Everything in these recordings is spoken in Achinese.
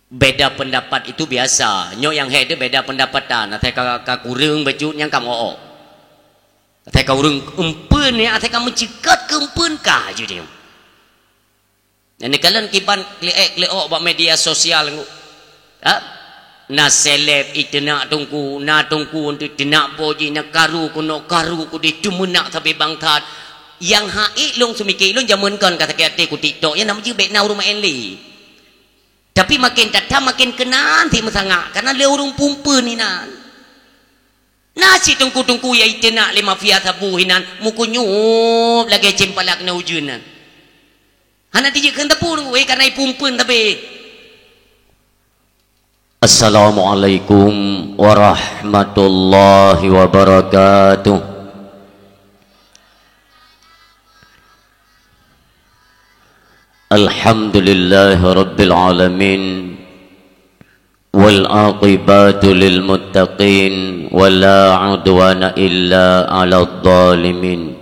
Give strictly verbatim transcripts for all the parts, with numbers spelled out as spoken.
Beda pendapat itu biasa. Nyoe nyang hék teuh beda pendapatan. Asai ka, ka kureueng bacut nyang ka meu-ok. Asai ka ureuëng eumpeuen, ya, asai ka meuceukat keu eumpeuen ka jih nyoe. Nyan kalon kiban kli-ék kli-ok bak media sosial nyoe. Ha? Na seleb iteunak teungku, na teungku untuk teunak po jih, na karu keunoe karu keudeh teumeunak sabe bangkat. Nyang hak ék lôn seumike lôn jameun kon ka sakét até ku TikTok, nyan na meujeubek na ureuëng maén lé. Tapi maken that-that maken keunan sit meusangak, kareuna lé ureuëng pumpeuen inan. Na cit teungku-teungku nyang iteunak lé mafia sabu hinan, meukunyup lagée cém palak keunoe ujeuen nyan. Hana tijeuet kheun teupeu teungku, eh, kareuna ipumpeuen sabe. Assalamualaikum warahmatullahi wabarakatuh. Alhamdulillahirabbil alamin. Wal aqibatu lil muttaqin, wa la udwana illa 'alal zalimin.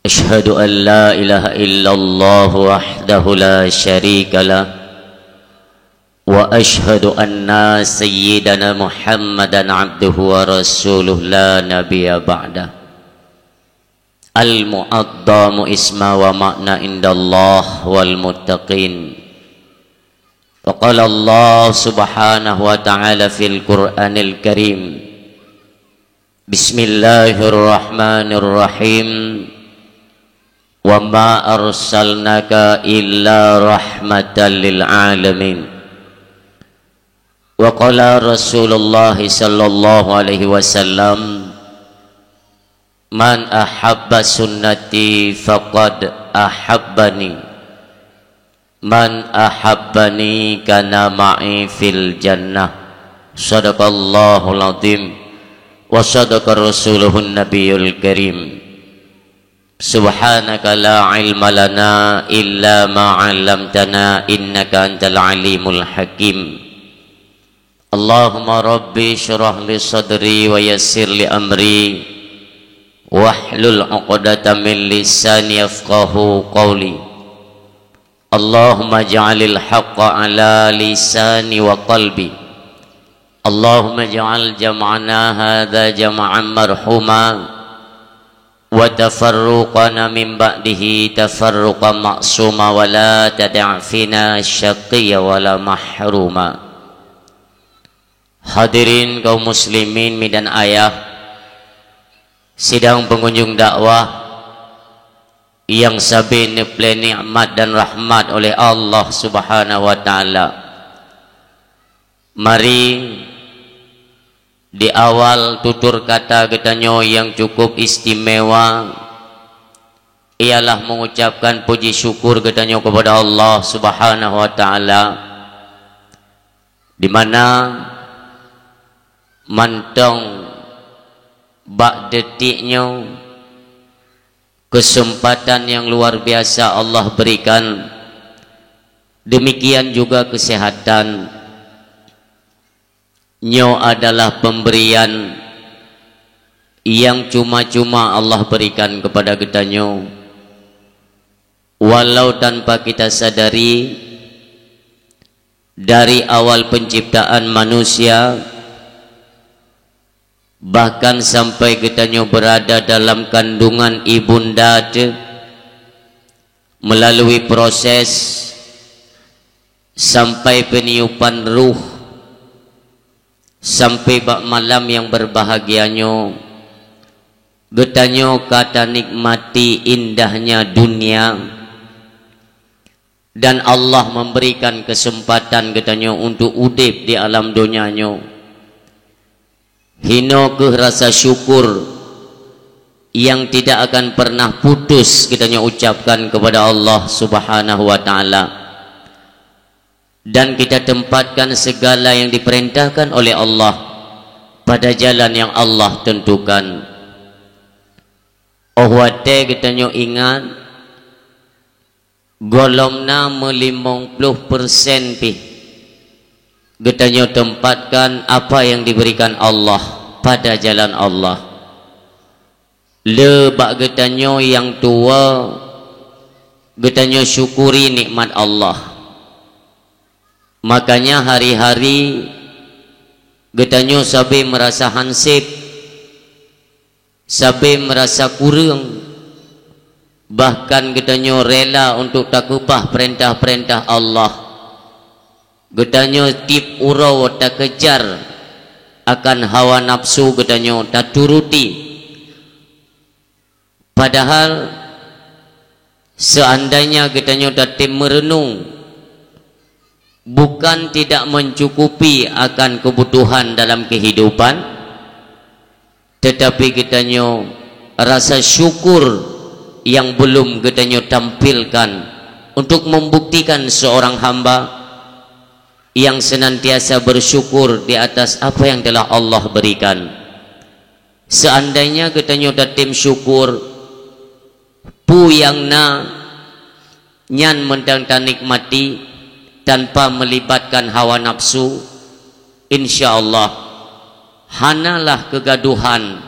Asyhadu an la ilaha illallah wahdahu la syarika lah. Wa asyhadu anna sayyidana Muhammadan abduhu wa rasuluh la nabiyya ba'dah. Al-mu'azzamu isma wa ma'na indallah wal muttaqin. Wa qala Allah subhanahu wa ta'ala fil Qur'anil Karim. Bismillahirrahmanirrahim. Wa ma arsalnaka illa rahmatan lil alamin. Wa qala Rasulullah sallallahu alaihi wasallam, "Man ahabba sunnati faqad ahabbani. Man ahabbani kana ma'i fil jannah." Sadaqallahul azim wa sadaqa rasuluhun nabiyul karim. Subhanaka la ilma lana illa ma 'allamtana innaka antal alimul hakim. Allahumma rabbi syrah li sadri wa yassir li amri wahlul 'uqdatam min lisani yafqahu qawli. Allahumma ja'alil haqqa ala lisani wa qalbi. Allahumma ja'al jam'ana hadza jam'an marhuma wa tafarruqana min ba'dihi tafarruqan ma'suma wa la tada' fina syaqiyya wa la mahruma. Hadirin kaum muslimin mi dan ayah, sidang pengunjung dakwah nyang sabe neuplé nikmat dan rahmat oleh Allah Subhanahu wa Ta'ala. Mari di awal tutur kata geutanyoe nyang cukup istimewa ialah mengucapkan puji syukur geutanyoe kepada Allah Subhanahu wa Ta'ala, di mana mantong bak detik nyoe kesempatan yang luar biasa Allah berikan, demikian juga kesehatan. Nyoe adalah pemberian yang cuma-cuma Allah berikan kepada geutanyoe. Walau tanpa kita sadari, dari awal penciptaan manusia, bahkan sampai geutanyoe berada dalam kandungan ibunda teuh, melalui proses sampai peniupan ruh, sampai bak malam yang berbahagia nyoe, geutanyoe ka tanikmati indahnya dunia, dan Allah memberikan kesempatan geutanyoe untuk udeb di alam donya nyoe. Hinoe kheueh rasa syukur yang tidak akan pernah putus geutanyoe ucapkan kepada Allah Subhanahu wa Ta'ala. Dan kita tempatkan segala yang diperintahkan oleh Allah pada jalan yang Allah tentukan. Óh watée geutanyoe ingat, gohlom na meulimong ploh persen pih geutanyoe tempatkan apa yang diberikan Allah pada jalan Allah. Le bak geutanyoe nyang tuwoe, geutanyoe syukuri nikmat Allah. Makanya hari-hari geutanyoe sabe meurasa hanseb, sabe meurasa kureueng, bahkan geutanyoe rela untuk takeubah peurintah-peurintah Allah. Geutanyoe tieb uroe takejar akan hawa nafsu geutanyoe taturuti. Padahal, seandainya geutanyoe tatem meureunong, bukan tidak mencukupi akan kebutuhan dalam kehidupan, tetapi geutanyoe rasa syukur yang belum geutanyoe tampilkan untuk membuktikan seorang hamba yang senantiasa bersyukur di atas apa yang telah Allah berikan. Seandainya geutanyoe tatem syukur, peue nyang na nyan mantong tanikmati tanpa melibatkan hawa nafsu, insya Allah hanalah keugaduhan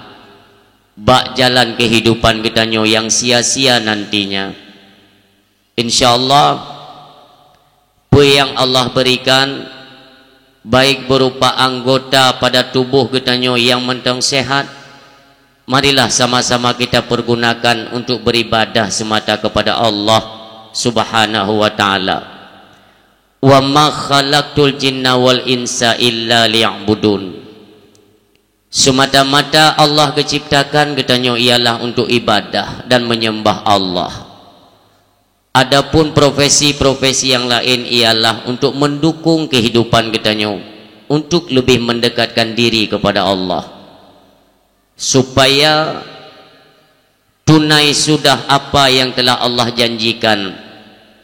bak jalan kehidupan geutanyoe nyang sia-sia nantinya. Insya Allah, peue nyang Allah berikan, baik berupa anggota pada tuboh geutanyoe nyang mantong sehat, marilah sama-sama kita pergunakan untuk beribadah semata kepada Allah Subhanahu wa Ta'ala. "Wa ma khalaqtul jinna wal insa illa liya'budun." Semata-mata Allah geuciptakan geutanyoe ialah untuk ibadah dan menyembah Allah. Adapun profesi-profesi yang lain ialah untuk mendukung kehidupan geutanyoe untuk lebih mendekatkan diri kepada Allah, supaya tunai sudah apa yang telah Allah janjikan,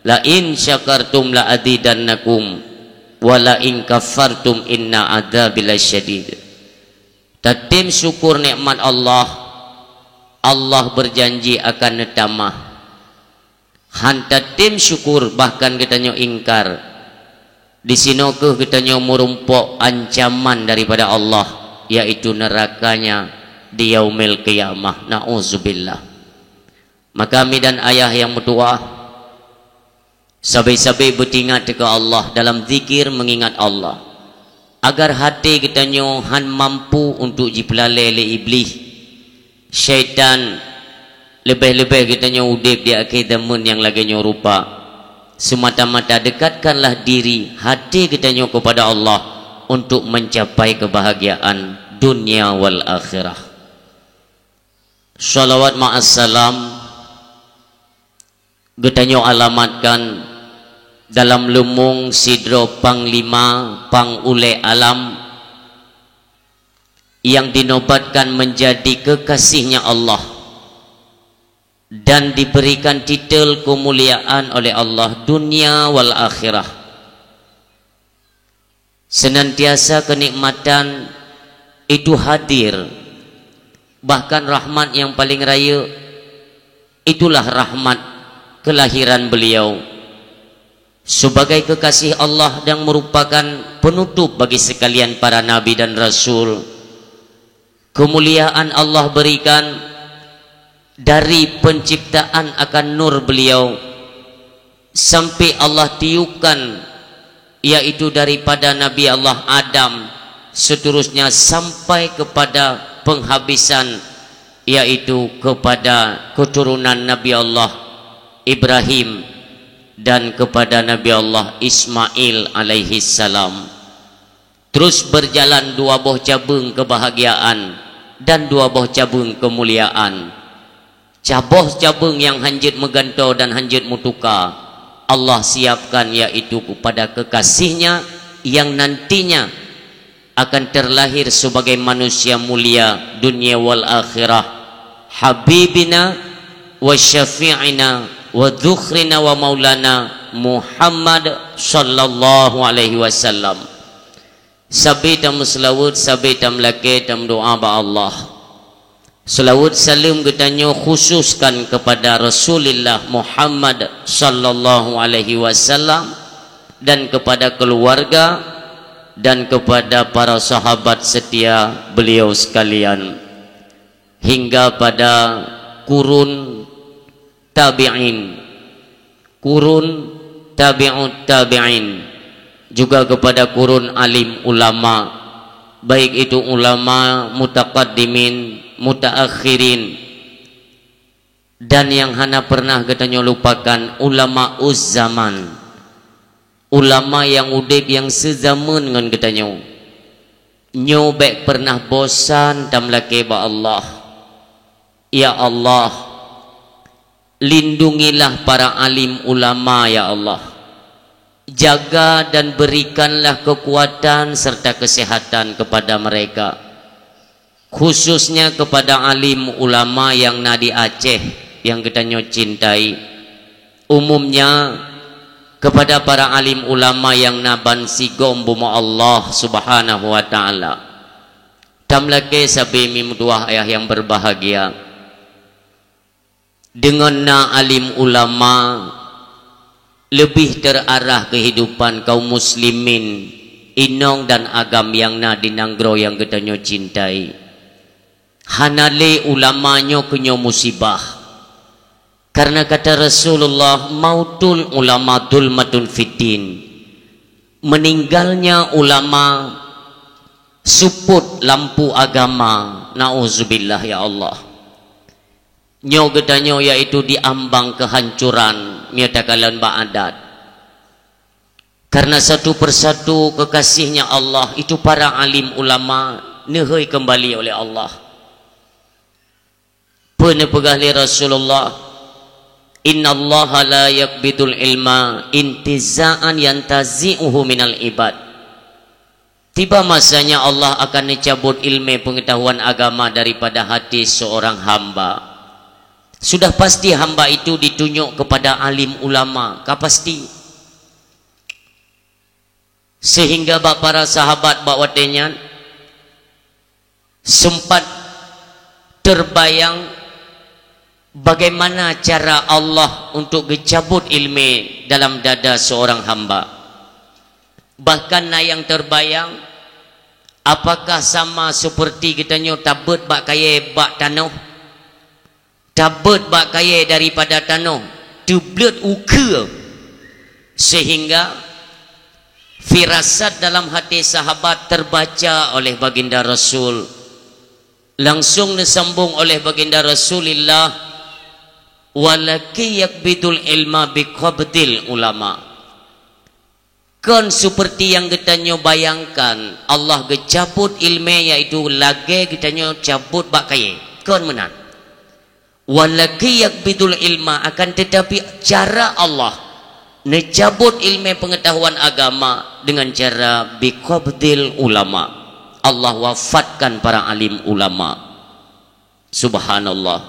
"La in syakartum la azidannakum, wa la in kafartum inna adzabi lasyadid." Tatem syukur nikmat Allah, Allah berjanji akan neutamah. Han tatem syukur, bahkan geutanyoe ingkar, disinoe kheueh geutanyoe meurumpok ancaman daripada Allah, yaitu neuraka-Nya di Yaumil Qiyamah. Na'udzubillah. Maka mi dan ayah nyang meutuwah, sabe-sabe beutingat keu Allah dalam zikir, meungingat Allah, agar até geutanyoe han mampu untuk jipeulalée lé Iblih, syaitan, leubeh-leubeh geutanyoe udeb di akhé zaman nyang lagée nyoe rupa. Semata-mata dekatkanlah diri, até geutanyoe kepada Allah untuk mencapai kebahagiaan dunia wal akhirah. Shalawat ma'as salam geutanyoe alamatkan dalam leumong sidroe panglima pang ulée alam nyang dinobatkan menjadi kekasihnya Allah dan diberikan titel keumuliaan oleh Allah dunia wal akhirah. Senantiasa keunikmatan itu hadir, bahkan rahmat nyang paleng rayeuk, itulah rahmat keulahiran beuliau. Sebagai kekasih Allah dan meurupakan peunutôp bagi seukalian para nabi dan rasul, keumuliaan Allah beurikan dari peunciptaan akan nur beuliau, sampai Allah tiupkan, yaitu daripada Nabi Allah Adam, seuterusnya sampai keupada peunghabisan, yaitu keupada keuturonan Nabi Allah Ibrahim dan keupada Nabi Allah Ismail alaihissalam. Terus berjalan dua boh cabeueng keubahagiaan dan dua boh cabeueng keumuliaan. Saboh cabeueng nyang hanjeuet meugantoe dan hanjeuet meutuka, Allah siapkan, yaitu kepada kekasih-Nya nyang nantinya akan terlahir sebagai manusia mulia dunia wal akhirah, Habibina wa Syafi'ina wa Dzukhrina wa Maulana Muhammad sallallahu alaihi wasallam. Sabe tameuseulaweuet, sabe tameulakée, tameudoá bak Allah. Seulaweuet saleuem geutanyoe khususkan keupada Rasulillah Muhammad sallallahu alaihi wasallam dan keupada keuluwarga dan keupada para sahabat seutia beuliau seukalian, hingga pada kurun tabi'in, kurun tabi'ut tabi'in, Juga kepada kurun alim ulama, baik itu ulama mutaqaddimin, mutaakhirin, dan yang hana pernah geutanyoe lupakan, ulama uzzaman, ulama nyang udeb nyang seuzameun ngon geutanyoe. Nyoe bék pernah bosan tameulakée bak Allah. Ya Allah, lindungilah para alim ulama, ya Allah. Jaga dan berikanlah kekuatan serta kesehatan kepada mereka, khususnya kepada alim ulama nyang na di Aceh nyang geutanyoe cintai. Umumnya, kepada para alim ulama nyang na ban sigom bumoe Allah Subhanahu wa Ta'ala. Tameulakée sabe mimeutuwah ayah nyang berbahagia. Deungon na alim ulama, leubeh terarah kehidupan kaum muslimin inong dan agam nyang na di nanggroe nyang geutanyoe cintai. Hana lé ulama nyoe keunyoe musibah. Karena kata Rasulullah, "Mautul ulama zulmatun fiddin." Meninggalnya ulama suput lampu agama. Nauzubillah, ya Allah. Nyoe geutanyoe yaitu diambang kehancuran, meunyoe takalon bak adat. Karena satu persatu kekasihnya Allah, itu para alim ulama, neuhôi kembali oleh Allah. Peue neupeugah lé Rasulullah, "Innallaha la yaqbidul ilma intiza'an yantazi'uhu minal ibad." Tiba masanya Allah akan neucabut ilmu pengetahuan agama daripada hati seorang hamba. Sudah pasti hamba itu ditunyok kepada alim ulama, ka pasti. Sehingga bak para sahabat bak watée nyan sempat terbayang bagaimana cara Allah untuk geucabut ilmu dalam dada seorang hamba. Bahkan na nyang terbayang, apakah sama seperti geutanyoe tabeuet bak kayée bak tanoh? Tabeuet bak kayée daripada tanoh, teubleuet ukeue, sehingga firasat dalam hati sahabat terbaca oleh Baginda Rasul. Langsung neusambong oleh Baginda Rasulillah, "Walakin yakbidul ilma biqabdil ulama." Kon seperti nyang geutanyoe bayangkan, Allah geucabut ilmu, yaitu lagée geutanyoe cabut bak kayée. Kon meunan. "Walakin yakbidul ilma," akan tetapi cara Allah neucabut ilmu pengetahuan agama dengan cara biqabdil ulama. Allah wafatkan para alim ulama. Subhanallah.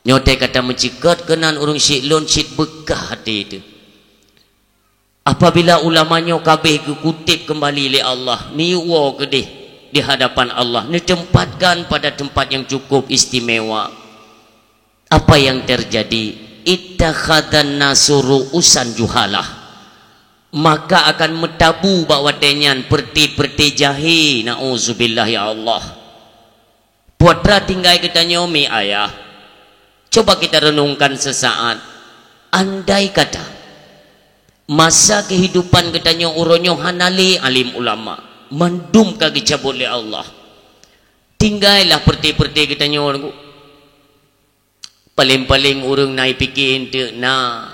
Nyoe teuh ka tameucikot keunan ureuëng syiek lôn cit beukah até teuh. Apabila ulama nyoe ka abéh geukuteb keumbali lé Allah, neuyue woe keudeh di hadapan Allah, neuteumpatkan pada teumpat nyang cukup istimewa. Apa nyang teujadi? Ittakhadzan nasu ru'usan juhalah. Maka akan meutabu bak watée nyan peureuté-peureuté jahé, nauzubillah ya Allah. Putra tinggai geutanyoe mi ayah. Coba kita renungkan sesaat. Andai kata masa kehidupan geutanyoe uroe nyoe hana lé alim ulama, mandum ka geucabot lé Allah. Tinggailah peureuté-peureuté geutanyoe. Paleng-paleng ureuëng na jipike eunteuk na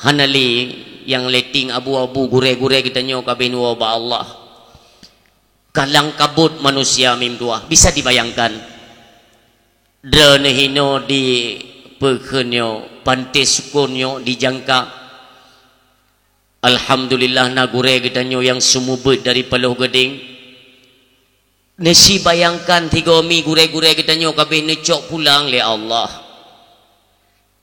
hana lé nyang leting abu-abu gurée-gurée geutanyoe ka abéh neuwoe bak Allah. Ka langkabot manusia mim tuah, bisa dibayangkan. Droeneuh hinoe di peukheun nyoe, panté sukon nyoe dijangka. Alhamdulillah na gurée geutanyoe nyang seumeubeuet dari Paloh Gadeng. Neusi bayangkan tigoe mi gurée-gurée geutanyoe ka abéh neucok pulang lé Allah.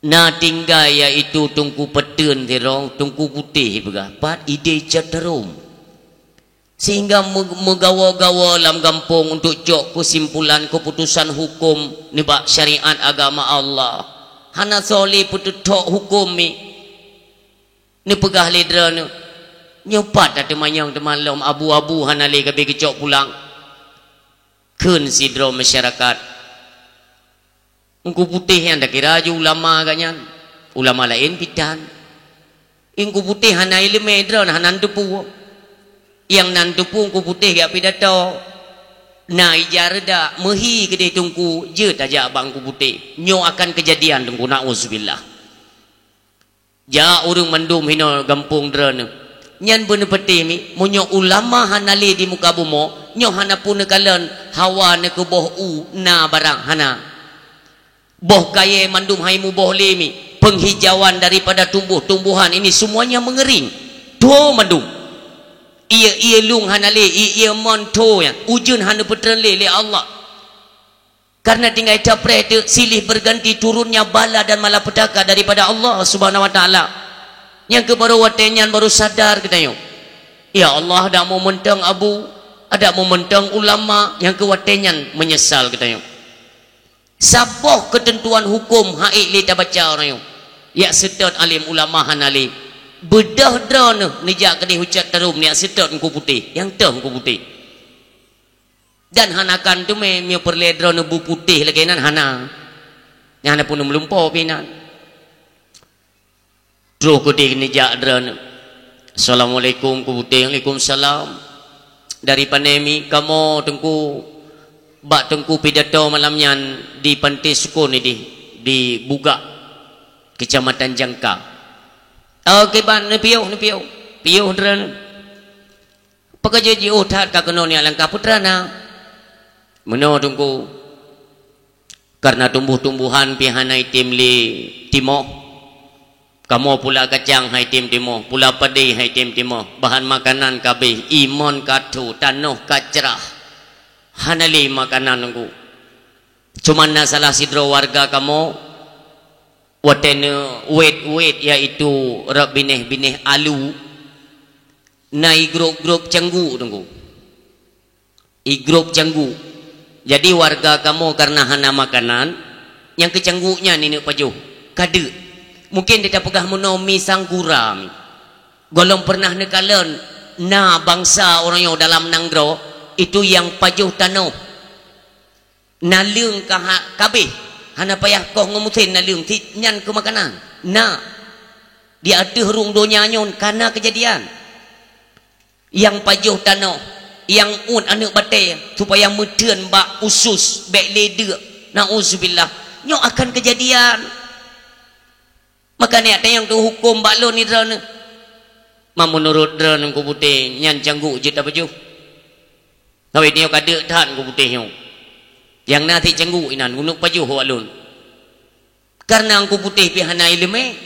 Na tinggai yaitu Teungku Peuteueng sidroe, Teungku Putéh peugah, pat idéh ceuterum. Sehingga meu-, meugawoe-gawoe lam gampông untuk cok keusimpulan keuputusan huköm nibak syariat agama Allah. Hana soe lé peuteuthok huköm mi. Neupeugah lé droeneuh, "Nyoe pat tateumanyong teuma lom abu-abu hana lé ka abéh geucok pulang." Kheun sidroe masyarakat, "Teungku Putéh nyan takira ju ulama geuh nyan, ulama laén pih tan. Teungku Putéh hana iéleumé droeneuh hana neuteupeue." Nyang nan teupeu Teungku Putéh jak pidato, na ija reudak, meuhi keudeh Teungku, jeuet tajak bak Teungku Putéh. Nyoe akan keujadian Teungku, na'uzubillah. Jak ureuëng mandum hinoe gampông droeneuh. Nyan beuneupeuteh mi, meunyoe ulama hana lé di muka bumoe, nyoe hana peue neukalon hawa neukeubôh u na barang hana. Boh kayée mandum hai muboh lé mi, penghijauan daripada tumbuh-tumbuhan ini semuanya mengering. Tho mandum. Ié-ié lueng hana lé, ié-ié mon tho nyan, ujeuen hana peutreun lé lé Allah. Karena tinggai tapreh teuk silih berganti turunnya bala dan malapetaka daripada Allah Subhanahu wa Taala. Nyang keu baru watée nyan baru sadar geutanyoe. Ya Allah, dak meu meuntong abu, dak meu meuntong ulama, nyang keu watée nyan meunyeusal geutanyoe. Saboh keuteuntuan huköm ha'ék lé tabaca uroe nyoe. Jak seutôt alim ulama hana lé. Beudôh droeneuh neujak keudeh u Cot Tarum, jak seutôt Teungku Putéh, nyang teuh Teungku Putéh. Dan hana kan teumé meunyoe peureulée droeneuh bu putéh lagée nyan hana. Nyan hana peuneuk meulumpo pih nyan. Troh keudeh neujak droeneuh. Assalamualaikum, Teungku Putéh. Waalaikumsalam. Dari pane mi? Kamoe Teungku, bak Teungku pidato malam nyan di Panté Sukon ideh, di Bugak, Kecamatan Jangka. Oh, kiban neupiôh, neupiôh. Piôh droeneuh. Peue ka jeuet jiôh that ka keunoe nyak langkah putra na. Meunoe Teungku, karena tumbuh-tumbuhan pih hana item lé timoh. Kamoe pula kacang hai item timoh, pula padé hai item timoh, bahan makanan ka abéh, imon ka tho, tanoh ka crah. Hana lé makanan Teungku. Cuman na salah sidroe warga kamoe, watée neuwet-wet, yaitu rot binéh-binéh alu, na igrôp-grôp cangguk Teungku. Igrôp cangguk. Jadi warga kamoe karena hana makanan, nyang keu cangguk nyan ineuk pajoh. Kadeuk. Mungkin teupeugah meunoe mi sanggura mi. Gohlom pernah neukalon na bansa uroe nyoe dalam nanggroe, itu nyang pajoh tanoh. Naleueng ka ha-, ka abéh, hana payah koh ngon musén naleueng, si nyan keu makanan. Na, di ateueh rhueng donya nyoe ka na keujadian. Nyang pajoh tanoh, nyang uet aneuëk batée, supaya meuteuen bak usus, bék lé deuk. Nauzubillah. Nyoe akan keujadian. Maka nyak tanyong teuhuköm bak lôn nidroe neuh. Ma meunurot droeneuh Teungku Putéh, nyan cangguk jeuet tapajoh. Sabab nyoe ka deuk that Teungku Putéh nyoe. Nyang na sit cangguk inan, uneuk pajoh awak lôn. Karena Teungku Putéh pih hana iéleumé.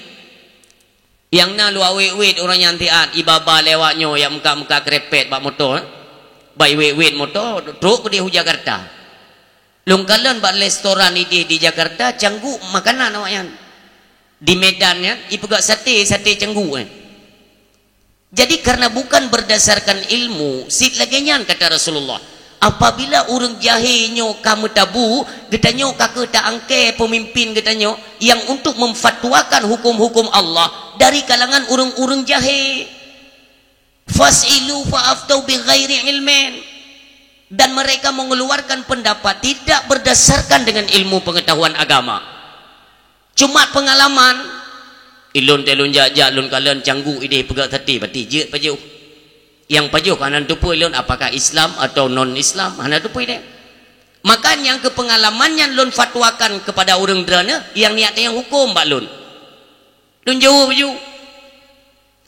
Nyang na lua wét-wét ureuëng nyan siat, ibaba lewat nyoe, jak meuka-meuka krepet bak moto, eh. Bak iwét-wét moto, trok keudeh u Jakarta. Lôn kalon bak restoran ideh di Jakarta, cangguk makanan awaknyan. Di Medan nyan, ipeugah saté, saté cangguk, eh. Jadi, karena bukan berdasarkan ilmu, sit lagée nyan kata Rasulullah. Apabila ureuëng jahé nyoe ka meutabu, geutanyoe ka kheueh ta-angkée peumimpin geutanyoe nyang untuk memfatwakan huköm-huköm Allah dari kalangan ureuëng-ureuëng jahé. Fas'ilu fa'aftau bighairi ilmin. Dan mereka mengeluarkan pendapat tidak berdasarkan dengan ilmu pengetahuan agama. Cuma pengalaman, ilôn teuh lôn jak-jak lôn kalon cangguk ideh peugah saté, berarti jeuet pajoh. Nyang pajoh hana teupeu ilôn apakah Islam atau non-Islam, hana teupeu ideh. Maka nyang keu pengalaman nyan lôn fatwakan kepada ureuëng droeneuh nyang nyak tanyong huköm bak lôn. Lôn jaweueb ju.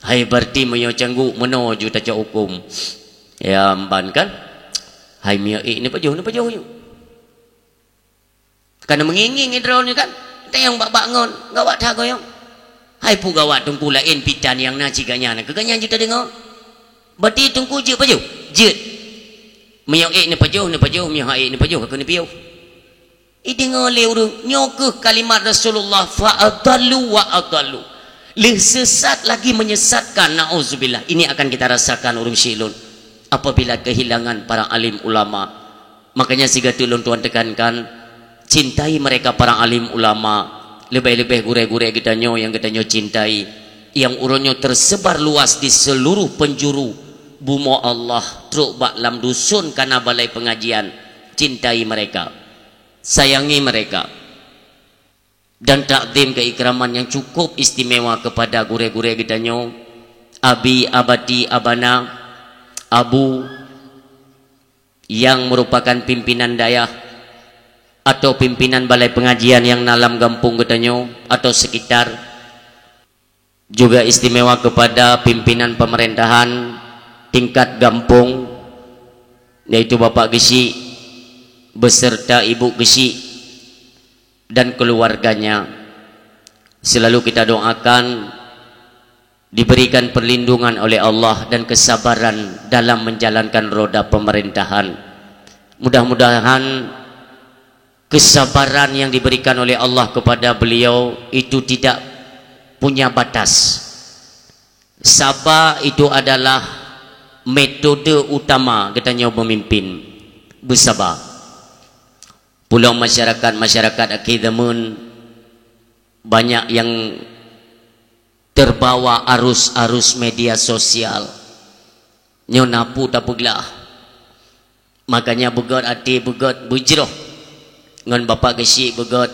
Hai, berarti meunyoe cangguk meunoe ju tacok huköm. Ya, mban kan? Hai, meunyoe ék neupajoh, neupajoh ju. Kana meungieng-ngieng droeneuh kan? Tanyong bak-bak ngon, gawat that goyong. Hai, peue gawat Teungku, laén pitan nyang na cit gobnyan, keu gobnyan ju tadeungoe. Berarti Teungku jeuet pajoh? Jeuet. Meunyoe ék neupajoh, neupajoh, meunyoe hana ék neupajoh, ka keuneuk piôh. Ideungoe lé ureuëng, nyoe kheueh kalimat Rasulullah, fa adallu wa adallu. Lheueh sesat lagi menyesatkan, nauzubillah. Ini akan kita rasakan ureuëng syik lôn apabila kehilangan para alim ulama. Makanya sigoe teuk lôn tuan tekankan, cintai mereka para alim ulama, leubeh-leubeh gurée-gurée geutanyoe nyang geutanyoe cintai, nyang uroe nyoe tersebar luas di seluruh penjuru bumoe Allah, trok bak lam dusun kana balai pengajian, cintai mereka. Sayangi mereka. Dan takzim keikraman yang cukup istimewa kepada gurée-gurée geutanyoe, Abi, Abati, Abana, abu yang merupakan pimpinan dayah atau pimpinan balai pengajian yang na lam gampông geutanyoe atau sekitar, juga istimewa kepada pimpinan pemerintahan tingkat gampông, yaitu Bapak Geuchik beserta Ibu Geuchik dan keluarganya. Selalu kita doakan diberikan perlindungan oleh Allah dan kesabaran dalam menjalankan roda pemerintahan. Mudah-mudahan kesabaran yang diberikan oleh Allah kepada beliau itu tidak punya batas. Saba itu adalah metode utama geutanyoe memimpin. Beusaba. Pulang masyarakat-masyarakat akhé zaman banyak yang terbawa arus-arus media sosial. Nyoe na peue tapeuglah. Makanya beugét até, beugét beujroh ngon Bapak Geuchik beugét.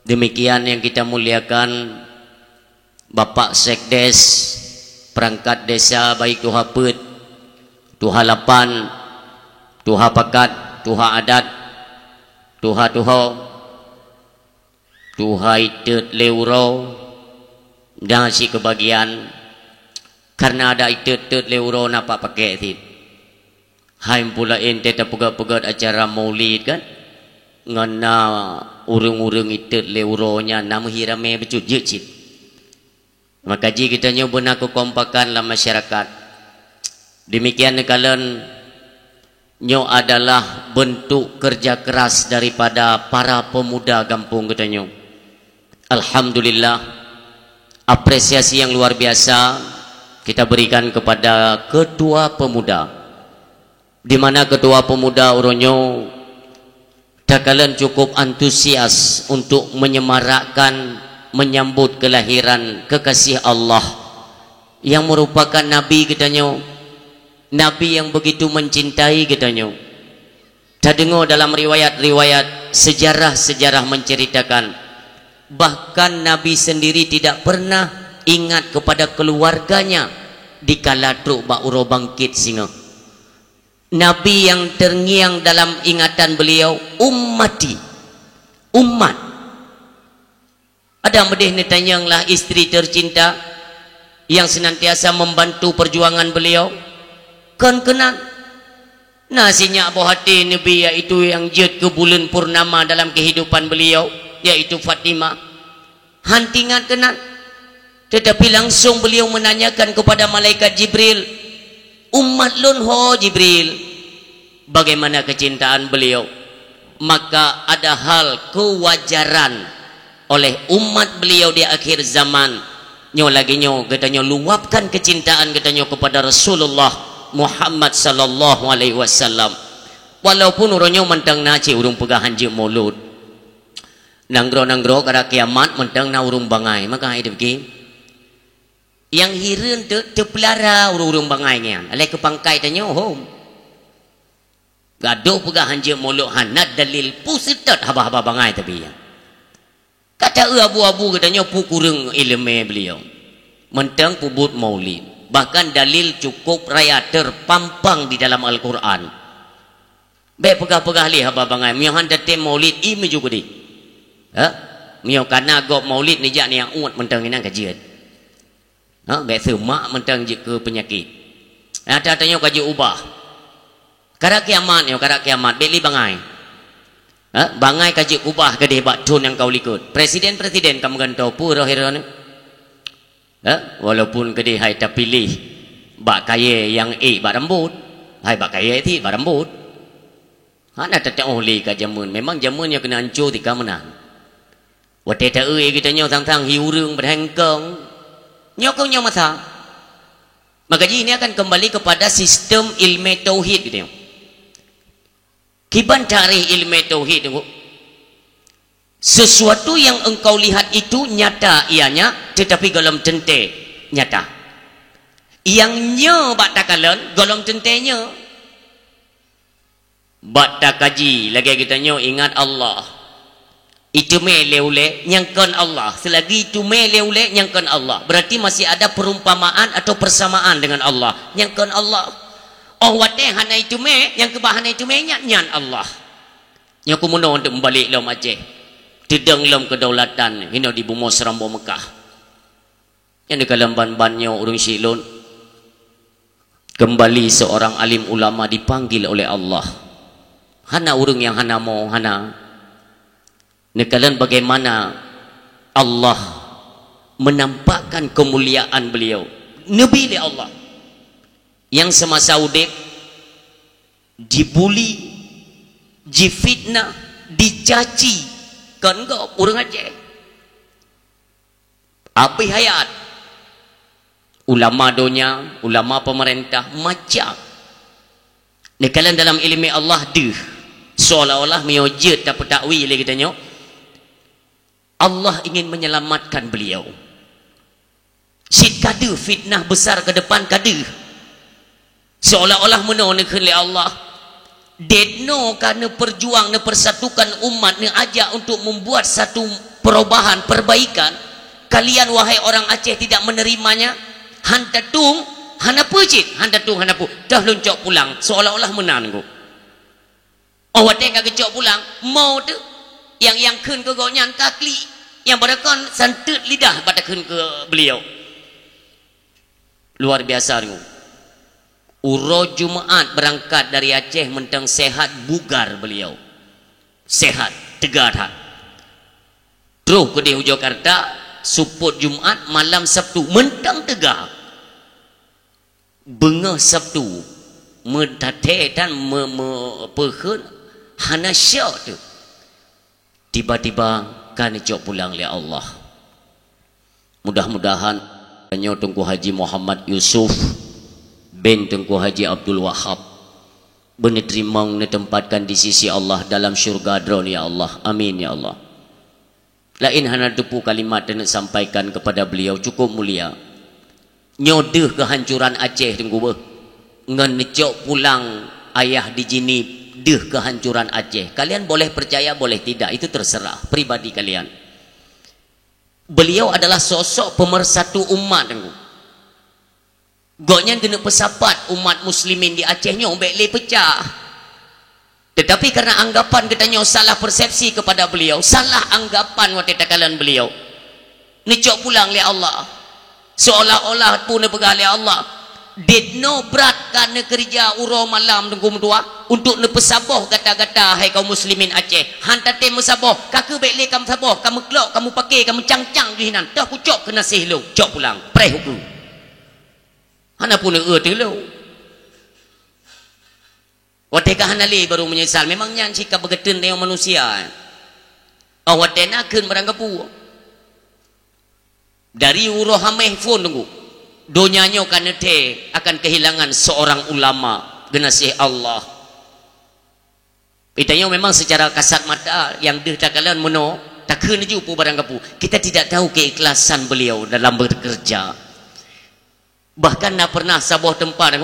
Demikian yang kita muliakan Bapak Sekdes, perangkat desa, baik tuha peuet, tuha lapan, tuha pakat, tuha adat, tuha-tuha, tuha itot lé uroe, dan sikeubagian, karena ada itot-tot lé uroe na pak pakek cit. Hai meupeue laén teuh tapeugét-peugét acara maulid kan? Ngon na ureuëng-ureuëng itot lé uroe nyan na meuhi ramé bacut jeuet cit. Maka jih geutanyoe beuna keukompakan lam masyarakat. Demikian neukalon nyoe adalah bentuk kerja keras daripada para pemuda gampông geutanyoe. Alhamdulillah, apresiasi yang luar biasa kita berikan kepada ketua pemuda. Di mana ketua pemuda uroe nyoe takalon cukup antusias untuk menyemarakkan menyambut kelahiran kekasih Allah yang merupakan Nabi geutanyoe, Nabi yang begitu mencintai geutanyoe. Tadeungoe dalam riwayat-riwayat sejarah-sejarah menceritakan, bahkan Nabi sendiri tidak pernah ingat kepada keluarganya dikala trok bak uroe bangkit singoh. Nabi yang terngiang dalam ingatan beliau, "Ummati, umat." Ada meudeh neutanyonglah istri tercinta yang senantiasa membantu perjuangan beliau? Kon keunan. Na sinyak boh até Nabi, yaitu yang jeuet keu buleuen purnama dalam kehidupan beliau, yaitu Fatimah. Han teuingat keunan. Tetapi langsung beliau menanyakan kepada malaikat Jibril, "Umat lôn ho, Jibril?" Bagaimana kecintaan beliau. Maka ada hal kewajaran oleh umat beliau di akhir zaman. Nyoe lagée nyoe geutanyoe luwapkan kecintaan geutanyoe kepada Rasulullah Muhammad sallallahu alaihi wasallam. Walaupun uroe nyoe mantong na cit ureuëng peugah hanjeuet mulod. Nanggroe-nanggroe karab kiamat mantong na ureuëng bangai, maka hai deuki. Nyang hireuen teu teupeulara ureuëng-ureuëng bangai nyan, alai keu pangkai tanyoe hom. Gadôh peugah hanjeuet mulod hana dalil, peue seutôt haba-haba bangai tabi nyan. Kata eu abu-abu geutanyoe peue kureueng ileumé beliau. Mantong peubuet maulid, bahkan dalil cukup raya terpampang di dalam Al-Quran. Bék peugah-peugah lé haba bangai, meunyoe han tatem maulid, i meuju keudeh. Ha? Meunyoe kana gob maulid neujak niyak uet mantong inan ka jeuet. Ha, bék seumak mantong jeuet keu peunyakét. Nyata tanyoe ka jeuet ubah. Karab kiamat nyoe, karab kiamat, bék lé bangai. Ha, bangai ka jeuet ubah keudeh bak thon nyang ka u likot. Presiden-presiden ka meugantoe peue roh-roh nyoe. Ha, walaupun keudeh hai tapiléh bak kayée nyang ék bak rambot, hai bak kayée cit bak rambot. Hana tateuoh lé ka jameun. Memang jameun nyoe keuneuk anco tika meunan. Watée ta-eu geutanyoe sang-sang hi ureuëng padahai eungkong. Nyoe keuh nyoe masa. Maka jih ini akan kembali kepada sistem ilmu tauhid geutanyoe. Kiban tarikh ilmu tauhid tu, sesuatu yang engkau lihat itu nyata ianya, tetapi gohlom teuntée nyata. Nyang nyoe bak takalon gohlom teuntée nyoe. Bak takaji lagée geutanyoe ingat Allah. Iteumé lé ulée nyang kon Allah. Seulagi iteumé lé ulée nyang kon Allah, berarti masih ada perumpamaan atau persamaan dengan Allah. Nyang kon Allah. Oh watèe hana iteumé, nyang keubah hana iteumé nyan, nyan Allah. Nyoe kumeunoe untuk meubalek lom Aceh. Teudong lom kedaulatan hino di bumoe Seurambô Meukah. Nyang neukalon ban-ban nyoe ureuëng syiek lôn. Kembali seorang alim ulama dipanggil oleh Allah. Hana ureuëng nyang hana mo, hana. Neukalon bagaimana Allah menampakkan kemuliaan beliau. Nabi lé Allah. Nyang semasa udép dibuli, difitnah, dicaci, kon gob ureuëng Aceh. Abéh hayat. Ulama donya, ulama pemerintah, macam. Neukalon dalam iéleumé Allah deuh. Seolah-olah meunyoe jeuet tapeutakwil lé geutanyoe, Allah ingin menyelamatkan beliau. Cit ka deuh fitnah besar ke depan ka deuh. Seolah-olah meunoe neukheun lé Allah, "Deungoe ka neupeujuang, neupeusatukan umat, neuajak untuk membuat satu perubahan, perbaikan. Kalian, wahai orang Aceh, tidak menerimanya? Han tatueng, hana peue cit, han tatueng, hana peue. Toh lôn cok pulang," seolah-olah meunan ku. Oh watèe ka geucok pulang, mo teuh. Nyang, nyang kheun keu gobnyan ka klik. Nyang barokon santeut lidah bak takheun keu beliau. Luar biasa deungoe. Uroe Jumat beurangkat dari Aceh mantong sehat bugar beliau. Sehat, teuga that. Troh keudeh u Jakarta, seupôt Jumat, malam Sabtu, mantong teuga. Beungoh Sabtu, meutatèe tan me-, me-, peukheun hana syok teuh. Tiba-tiba ka neucok pulang lé Allah. Mudah-mudahan nyoe Teungku Haji Muhammad Yusuf bin Teungku Haji Abdul Wahab beuneuteurimong, neuteumpatkan di sisi Allah dalam syurga Droeneuh, ya Allah. Amin, ya Allah. Laén hana teupeu kalimat teuneuk sampaikan kepada beliau, cukup mulia. Nyoe deuh keuhancuran Aceh, Teungku, beuh. Ngon neucok pulang ayah di Jeunieb, deuh keuhancuran Aceh. Kalian boleh percaya, boleh tidak, itu terserah pribadi kalian. Beliau adalah sosok pemersatu umat, Teungku. Gobnyan keuneuk peusapat umat muslimin di Aceh nyoe bék lé peucah. Tetapi karena anggapan geutanyoe salah persepsi kepada beliau, salah anggapan watée takalon beliau, neucok pulang lé Allah. Seolah-olah peue neupeugah lé Allah, "Deungoe brat ka neukeureuja uroe malam Teungku meutuah untuk neupeusaboh gata-gata, hai kaum muslimin Aceh. Han tatem meusaboh, ka keuh bék lé kameusaboh, kameuklok, kameupakè, kameucang-cang jih nyan. Toh kucok keunaséh lôn, cok pulang, preh ukeue." Hana peue neueu teulô. Watée ka hana lé baru meunyeusal. Memang nyan sikap beugeuteueng tanyoe manusia. Oh watée na kheun barang gapu. Dari uroe hameh phon Teungku, donya nyoe ka neuthée akan kehilangan seorang ulama geunaséh Allah. Geutanyoe memang secara kasat mata nyang deuh takalon meunoe, takheun laju peue barang gapu. Kita tidak tahu keikhlasan beliau dalam bekerja. Bahkan na pernah saboh teumpat,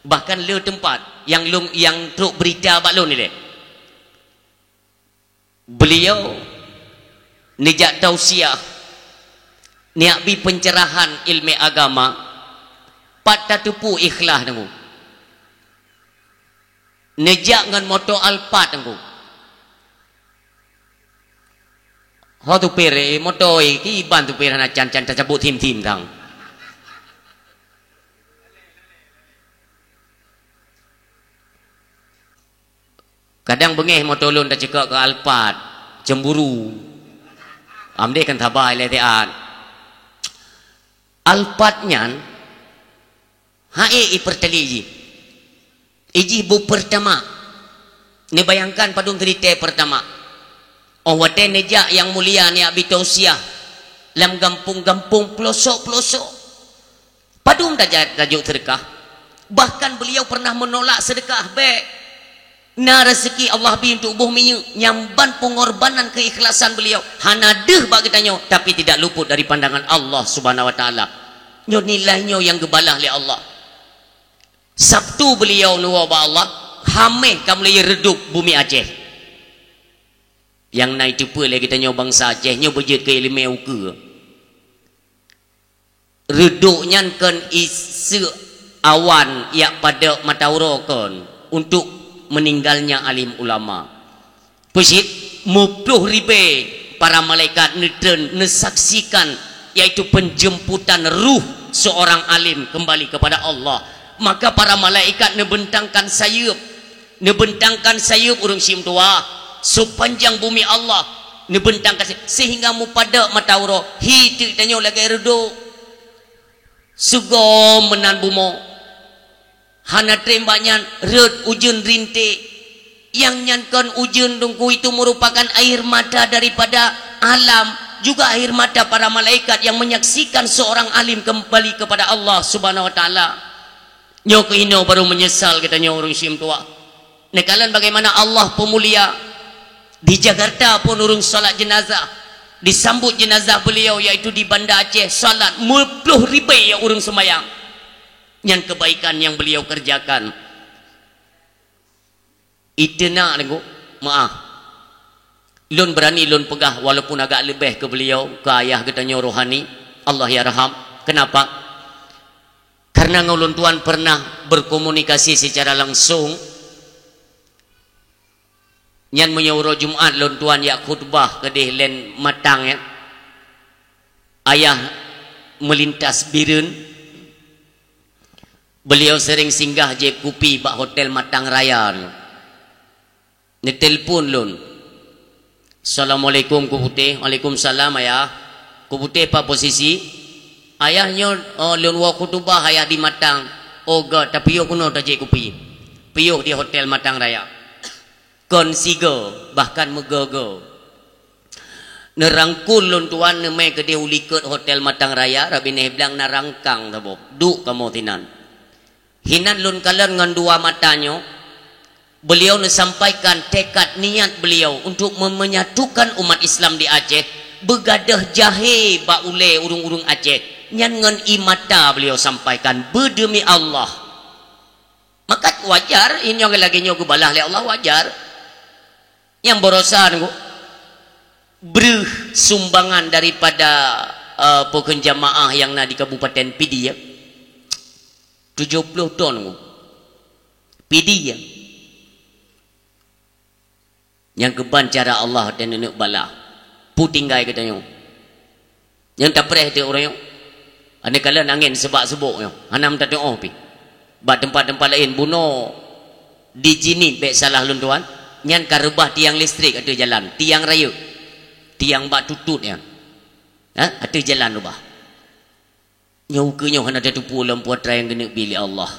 bahkan le teumpat nyang lôn, nyang trok berita bak lôn ilée. Beliau neujak tausiah, neujak bi pencerahan ilmu agama, pat tateupeue ikhlas Teungku. Neujak ngon moto Alphard Teungku. Ho supir, eh, moto, eh, kiban supir hana can-can tacabut thim-thim sang. Kadang beungéh moto lôn taceukok keu Alphard, cemburu. Amdeh kan sabai lé siat. Alphard nyan, hai ipertali jih. Ijih bu pertama. Neubayangkan padum seulitée pertama. Oh watée neujak nyang mulia neujak bi tausiah lam gampông-gampông, peulosok-peulosok. Padum tajak tajok seudeukah. Bahkan beliau pernah menolak seudeukah, bék. Na raseuki Allah bi untuk boh minyeuk, nyan ban peungorbanan keikhlasan beliau. Hana deuh bak geutanyoe, tapi tidak luput dari pandangan Allah Subhanahu wa Taala. Nyoe nilai nyoe nyang geubalah lé Allah. Sabtu beliau neuwoe bak Allah, hameh ka mulai reudôb bumi Aceh. Nyang na iteupeue lé geutanyoe bansa Aceh nyoe beujeuet keu iéleumé ukeue. Reudôb nyan kon iseuk awan jak padok mata uroe kon untuk meninggalnya alim ulama. Peucit, muploh ribée para malaikat neutreun, neusaksikan, yaitu penjemputan ruh seorang alim kembali kepada Allah. Maka para malaikat neubentangkan sayeuep, neubentangkan sayeuep ureuëng simeutuwah, sepanjang bumi Allah neubentangkan sayeuep, sehingga mupadok mata uroe, hi teuk tanyoe lagée reudok. Seugom meunan bumoe. Hana treb bak nyan rhot ujeuen rinték. Nyang nyan kon ujeuen Teungku, itu merupakan air mata daripada alam, juga air mata para malaikat yang menyaksikan seorang alim kembali kepada Allah Subhanahu wa Taala. Nyoe keuh inoe baru meunyeusal geutanyoe ureuëng simeutuwah. Neukalon bagaimana Allah peumulia. Di Jakarta pun ureuëng salat jenazah, disambut jenazah beliau, yaitu di Banda Aceh, salat muploh ribée ureuëng seumayang. Nyan kebaikan yang beliau kerjakan. Itu nak, Teungku, maaf. Lôn berani lôn peugah, walaupun agak leubeh keu beliau, keu ayah geutanyoe rohani, Allah yarham. Kenapa? Karena ngon lôn tuan pernah berkomunikasi secara langsung. Nyan meunyoe uroe Jumat lôn tuan jak khutbah keudeh len Matang, ya. Ayah melintas Bireuen, beliau sering singgah jieb kupi bak Hotel Matang Raya nyoe. Neutelepon lôn. "Assalamualaikum, Keu Putéh." "Waalaikumsalam, Ayah." "Keu Putéh, pat posisi?" "Ayah nyoe, oh, lôn woe khutubah Ayah di Matang." "Oh, göt, tapiôh keunoe tajieb kupi." Piôh di Hotel Matang Raya. Kon sigoe, bahkan meugoe-goe. Neurangkul lôn tuan neumè keudeh u likot Hotel Matang Raya, rab binéh blang na rangkang saboh. "Duek kamoe sinan." Hinan lôn kalon ngon dua mata nyoe, beliau neusampaikan tekad niat beliau untuk mem-, menyatukan umat Islam di Aceh, beugadôh jahé bak ulée ureuëng-ureuëng Aceh. Nyan ngon ié mata beliau sampaikan, beudemi Allah. Maka wajar, inyong lagée nyoe geubalah lé Allah, wajar. Nyang barosa nunggu breuh sumbangan daripada, eh, pokon jamaah nyang na di Kabupaten Pidie, ya. Tujoh ploh ton nunggu. Pidie, ya. Nyang keuban cara Allah dan neuk bala. Pu tinggai geutanyoe. Nyang tapreh teuh uroe nyoe. Aneuk kalon angén seubak-seubok nyoe. Hana meutatuoh pih. Bak teumpat-teumpat laén bunoe di Jeunieb bék salah lôn tuan. Nyan ka reubah tiang listrik ateueh jalan. Tiang rayeuk. Tiang bak tutut nyan. Ha? Ateueh jalan reubah. Nyoe ukeue nyoe hana tateupeue lom peue atra nyang geuneuk bi lé Allah.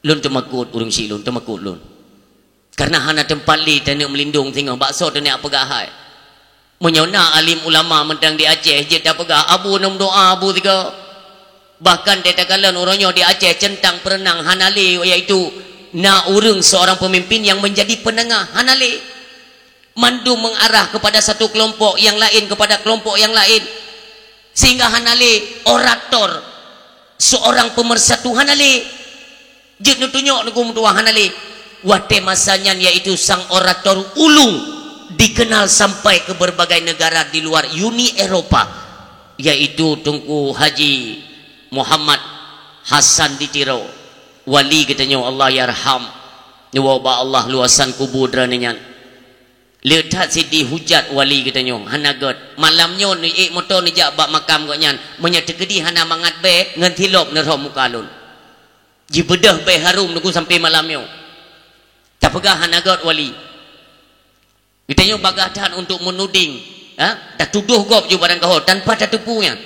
Lôn teumakot ureuëng syiek lôn, teumakot lôn. Karena hana teumpat lé taneuk meulindong singoh bak soe taneuk peugah hai. Meunyoe na alim ulama mantong di Aceh jeuet tapeugah, "Abu, neumeudoa Abu sigoe." Bahkan teuh takalon uroe nyoe di Aceh centang peureunang hana lé, yaitu na ureuëng seorang pemimpin yang menjadi penengah, hana lé. Mandum mengarah kepada satu kelompok, yang lain kepada kelompok yang lain. Sehingga hana lé orator, seorang pemersatu hana lé. Jeuet neutunyok nunggu meutuah hana lé. Watée masa nyan yaitu sang orator ulung dikenal sampai ke berbagai negara di luar Uni Eropa, yaitu Teungku Haji Muhammad Hasan di Tiro, wali geutanyoe Allah yarham. Neuwoe bak Allah luasan kubu droeneuh nyan. Le that sideh hujat wali geutanyoe, hana göt. Malam nyoe neuék moto neujak bak makam gobnyan, meunyoe teukeudi hana mangat bée ngon silop neurhom muka lôn. Jibeudôh bée harum nunggu sampai malam nyoe. Tapeugah hana göt wali. Geutanyoe bagaih that untuk menuding, ha? Tatudoh gob ju barang gaho tanpa tateupeue nyan.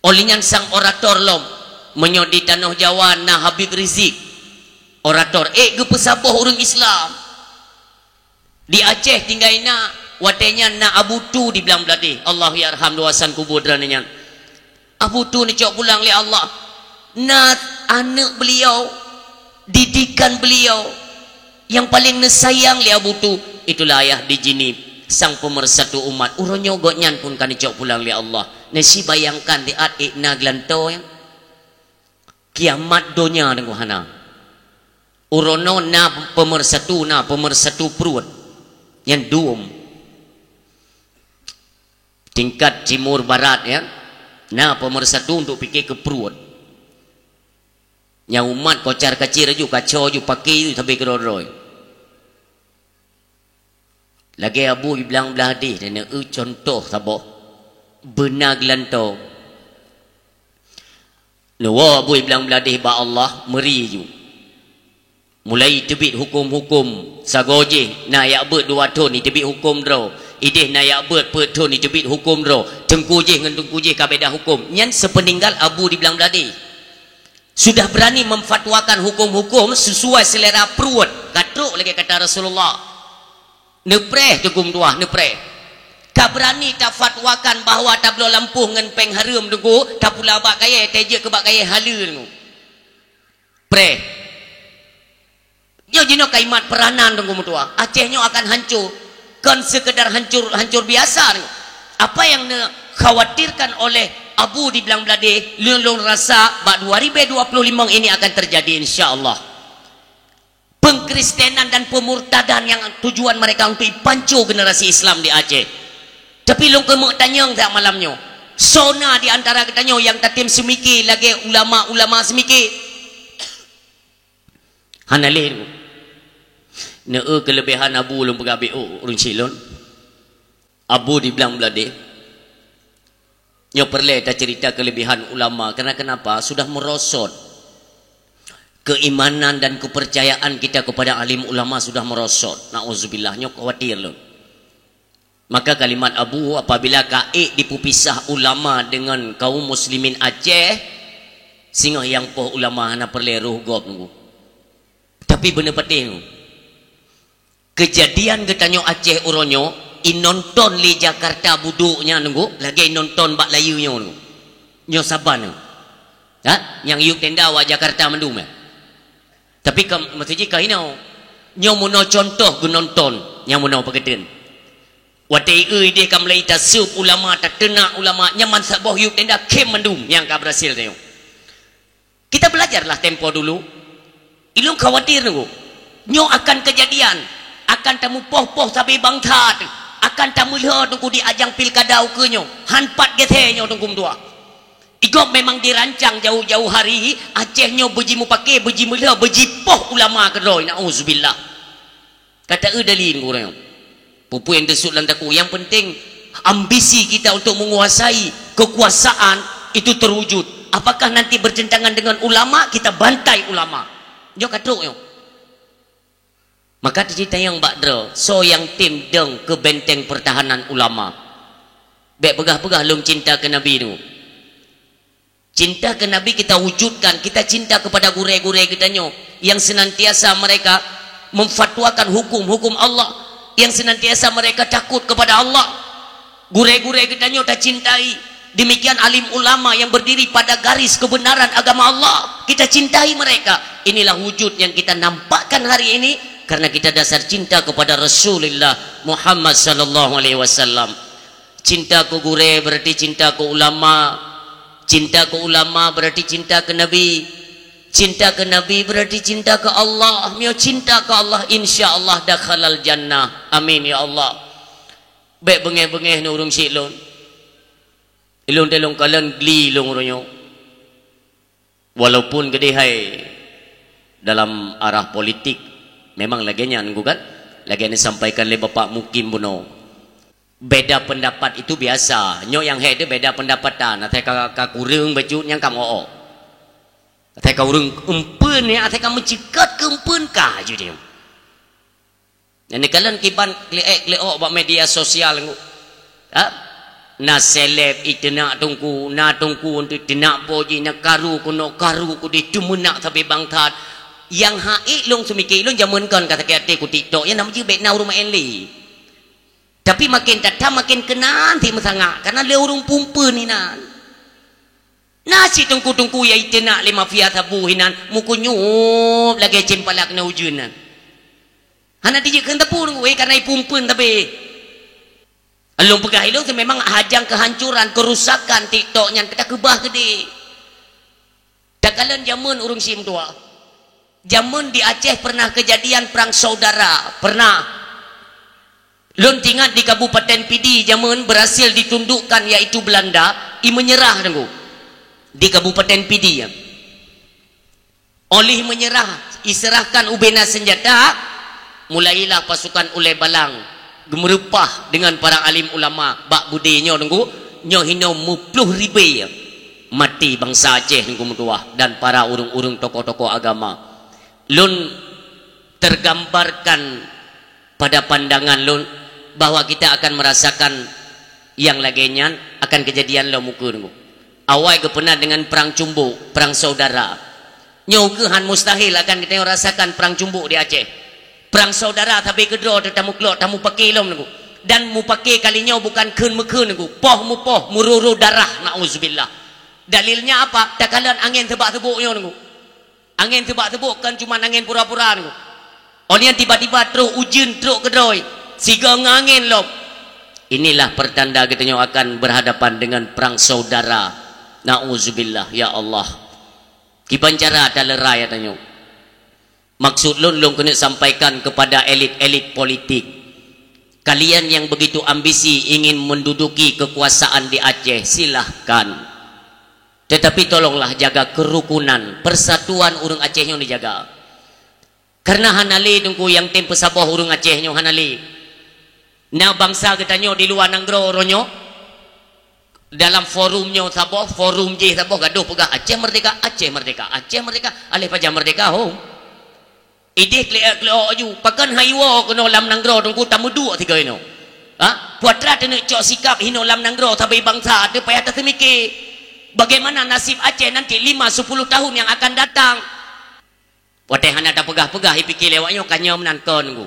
Óh lheueh nyan sang orator lom, meunyoe di tanoh Jawa na Habib Rizik, orator, ék geupeusaboh ureuëng Islam. Di Aceh tinggai na, watée nyan na Abu Tu di Blang Bladeh. Allahu yarham luasan kubu droeneuh nyan. Abu Tu neucok pulang lé Allah. Na aneuëk beliau, didikan beliau yang paling neusayang lé Abu Tu, itulah ayah di Jeunieb, sang pemersatu umat. Uroe nyoe gobnyan pun ka neucok pulang lé Allah. Neusibayangkan di at ék na geulantoe nyan. Kiamat donya deungoe hana. Uroe nyoe na pemersatu, na pemersatu pruet. Nyan dum. Tingkat timur barat, ya. Na pemersatu untuk pike keu pruet. Nyang umat kocar-kacir aju, kaco aju, paké aju sabe keudroe-droe. Lagée Abu Iblang Bladeh, dan eu contoh saboh. Beuna geulantoe. Neuwoe Abu Iblang Bladeh bak Allah, meuri aju. Mulai teubiet huköm-huköm, sagoe jih na jak beuet dua thon, jiteubiet huköm droe. Ideh na jak beuet peuet thon, jiteubiet huköm droe. Teungku jih ngon teungku jih ka beda huköm. Nyan seupeuninggal Abu Iblang Bladeh. Sudah berani memfatwakan huköm-huköm sesuai selera pruet. Ka trok lagée kata Rasulullah. Neupreh teungku meutuah, neupreh. Ka berani tafatwakan bahwa tabloe lampôh ngon péng hareuem teungku, tapula bak kayée, tajeuet keu bak kayée haleue teungku. Preh. Nyoe jinoe kalimat peranan teungku meutuah. Aceh nyoe akan hancur. Kon sekedar hancur, hancur biasa teungku. Apa yang dikhawatirkan oleh Abu Iblang Bladeh, lôn, lôn rasa bak dua ribu dua puluh lima ini akan terjadi, insya Allah. Pengkristenan dan pemurtadan yang tujuan mereka untuk ipanco generasi Islam di Aceh. Tapi lôn keumeuk tanyong siat malam nyoe. Soe na di antara geutanyoe nyang tatem seumike lagée ulama-ulama seumike? Hana lé. Neu keulebihan Abu lôn peugah B O ureuëng silon. Abu Iblang Bladeh. Nyoe peureulée taceurita keulebihan ulama, karena kenapa? Sudah merosot. Keimanan dan kepercayaan kita kepada alim ulama sudah merosot. Nauzubillah, nyoe khawatir lôn. Maka kalimat Abu, apabila ka ék dipeupisah ulama dengan kaum muslimin Aceh, singoh nyang poh ulama hana peureulée roh gob teungku. Tapi beuneupatéh teungku. Keujadian geutanyoe Aceh uroe nyoe, inonton lé Jakarta budok nyan teungku, lagée inonton bak layeue nyoe teungku. Nyoe saban teungku. Ha? Nyang yub tenda wak Jakarta mandum, eh? Tapi ka, maksud jih ka hinoe. Nyoe meunoe contoh geunonton, nyang meunoe peugeuten. Watée eu ideh ka mulai taseup ulama, tateunak ulama, nyan ban saboh yub tenda khém mandum nyang ka beurhasil tanyoe. Kita belajarlah tempo dulu. Ilôn khawatir teungku. Nyoe akan keujadian, akan tamupoh-poh sabe bangsa, akan tameulhö teungku di ajang pilkada ukeue nyoe. Han pat geuthée nyoe teungku meutuah. Igob memang dirancang jauh-jauh hari, Aceh nyoe beujimupaké, beujimeulhö, beujipoh ulama keudroe, nauzubillah. Kata eu dalil ureuëng. Peue-peue nyang teusut lam takue. Yang penting, ambisi kita untuk menguasai kekuasaan itu terwujud. Apakah nanti bertentangan dengan ulama, kita bantai ulama. Nyoe ka trok nyoe. Maka teuceurita nyang bak droe, soe nyang tem dong keu benteng pertahanan ulama. Bék peugah-peugah lôn cinta keu Nabi nyoe. Cinta ke Nabi kita wujudkan, kita cinta kepada gurée-gurée geutanyoe yang senantiasa mereka memfatwakan hukum-hukum Allah, yang senantiasa mereka takut kepada Allah. Gurée-gurée geutanyoe tacintai, demikian alim ulama yang berdiri pada garis kebenaran agama Allah, kita cintai mereka. Inilah wujud yang kita nampakkan hari ini karena kita dasar cinta kepada Rasulullah Muhammad sallallahu alaihi wasallam. Cinta keu gurée berarti cinta keu ulama. Cinta keu ulama berarti cinta keu Nabi. Cinta keu Nabi berarti cinta keu Allah. Meunyoe cinta keu Allah, insya Allah dakhalal jannah. Amin ya Allah. Bék beungéh-beungéh neu ureuëng syiek lôn. Ilôn teuh lôn kalon gli lôn uroe nyoe. Walaupun geudeh hai dalam arah politik, memang lagée nyan, kan? Lagée nyang disampaikan lé Bapak Mukim bunoe. Beda pendapat itu biasa. Nyoe nyang hék teuh beda pendapatan. Asai ka, ka kureueng bacut nyang ka meu-ok. Asai ka ureuëng eumpeuen nyan, asai ka meuceukat keu eumpeuen ka aju nyoe. Nyan kalon kiban kli-ék kli-ok bak media sosial nyoe. Ha? Na seleb iteunak teungku, na teungku untuk teunak po jih, na karu keunoe, karu keudeh, teumeunak sabe bangkat. Nyang hak ék lôn seumike lôn jameun kon ka sakét até ku TikTok, nyang na meujeue bék na ureuëng meu'en lé. Tapi maken that-that maken keunan si meusangak, karena lé ureuëng pumpeuen inan. Na cit teungku-teungku nyang iteunak lé mafia sabu hinan, meukunyup lagée cempala keunoe ujeuen nyan. Hana dijeuet keu teupeu, weh, karena ipumpeuen tapi. Lôn peugah ilôn memang hajang kehancuran, kerusakan TikTok nyan ka takeubah keudeh. Takalon jameun ureuëng syiek meutuah. Jameun di Aceh pernah kejadian perang saudara, pernah. Lôn teuingat di Kabupaten Pidie jameun berhasil ditundukkan, yaitu Belanda, i menyerah teungku. Di Kabupaten Pidie. Óh lheueh meunyeurah, iseurahkan ubena seunjata, mulailah pasukan Ulée Balang geumeureupah deungon para alim ulama bak beudé nyoe, Teungku, nyoe hinoe meuploh ribée maté bansa Aceh, Teungku meutuah, dan para ureuëng-ureuëng tokoh-tokoh agama. Lôn tergambarkan pada pandangan lôn bahwa kita akan merasakan nyang lagée nyan akan keujadian lom ukeue, Teungku. Awai geupeuna deungon prang cumbok, prang saudara. Nyoe ukeue han mustahil akan geutanyoe rasakan prang cumbok di Aceh. Prang saudara sabe keudroe teuh tameuklok, tamupake lom, Teungku. Dan mupake kali nyoe bukan kheun-meukheun, Teungku. Poh mupoh, meururoe darah, naudzubillah. Dalilnya apa? Takalon angén seubak-seubok nyoe, Teungku. Angén seubak-seubok kon cuman angén pura-pura, Teungku. Óh lheueh nyan tiba-tiba trok ujeuen, trok keudroe, sigoe ngon angén lom. Inilah pertanda geutanyoe akan berhadapan dengan perang saudara. Naudzubillah, ya Allah. Kiban cara taleurai geutanyoe. Maksud lôn, lôn keuneuk sampaikan kepada elit-elit politik. Kalian yang begitu ambisi ingin menduduki kekuasaan di Aceh, silahkan. Tetapi tolonglah jaga kerukunan, persatuan ureuëng Aceh nyoe dijaga. Karena hana lé, Teungku, nyang tem peusaboh ureuëng Aceh nyoe, hana lé. Na bansa geutanyoe di luwa nanggroe uroe nyoe, dalam forum nyoe saboh, forum jéh saboh, gadoh peugah, "Aceh merdeka, Aceh merdeka, Aceh merdeka." Aléh pajan merdeka, ho? Idéh kleuek-kleuek aju, pakon han iwoe keunoe lam nanggroe, Teungku, tameuduek sigoe inoe. Ha? Peue atra taneuk cok sikab hinoe lam nanggroe sabe bansa, teuh payah taseumike. Bagaimana nasib Aceh nanti lima sepuluh tahun yang akan datang? Watée hana tapeugah-peugah, ipike lé awak nyoe ka nyoe meunan kon, Teungku.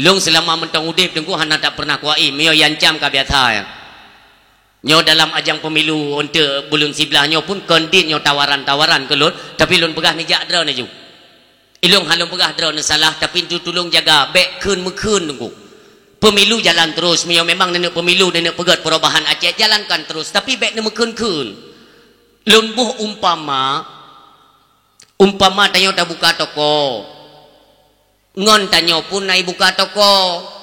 Lôn seulama mantong udeb, Teungku, hana tapeurnah kuaém, meunyoe iancam ka biasa, ya. Nyoe dalam ajang pemilu untuk buleuen siblaih nyoe pun kon dit nyoe tawaran-tawaran keu lôn, tapi lôn peugah neujak droeneuh ju. Ilôn han lôn peugah droeneuh salah, tapi tu tulông jaga, bék kheun-meukheun, Teungku. Pemilu jalan terus, meunyoe memang neuneuk pemilu, neuneuk peugét perubahan Aceh, jalankan terus, tapi bék neumeukeun-keun. Lôn boh umpama, umpama tanyoe tabuka toko. Ngon tanyoe pun na ibuka toko.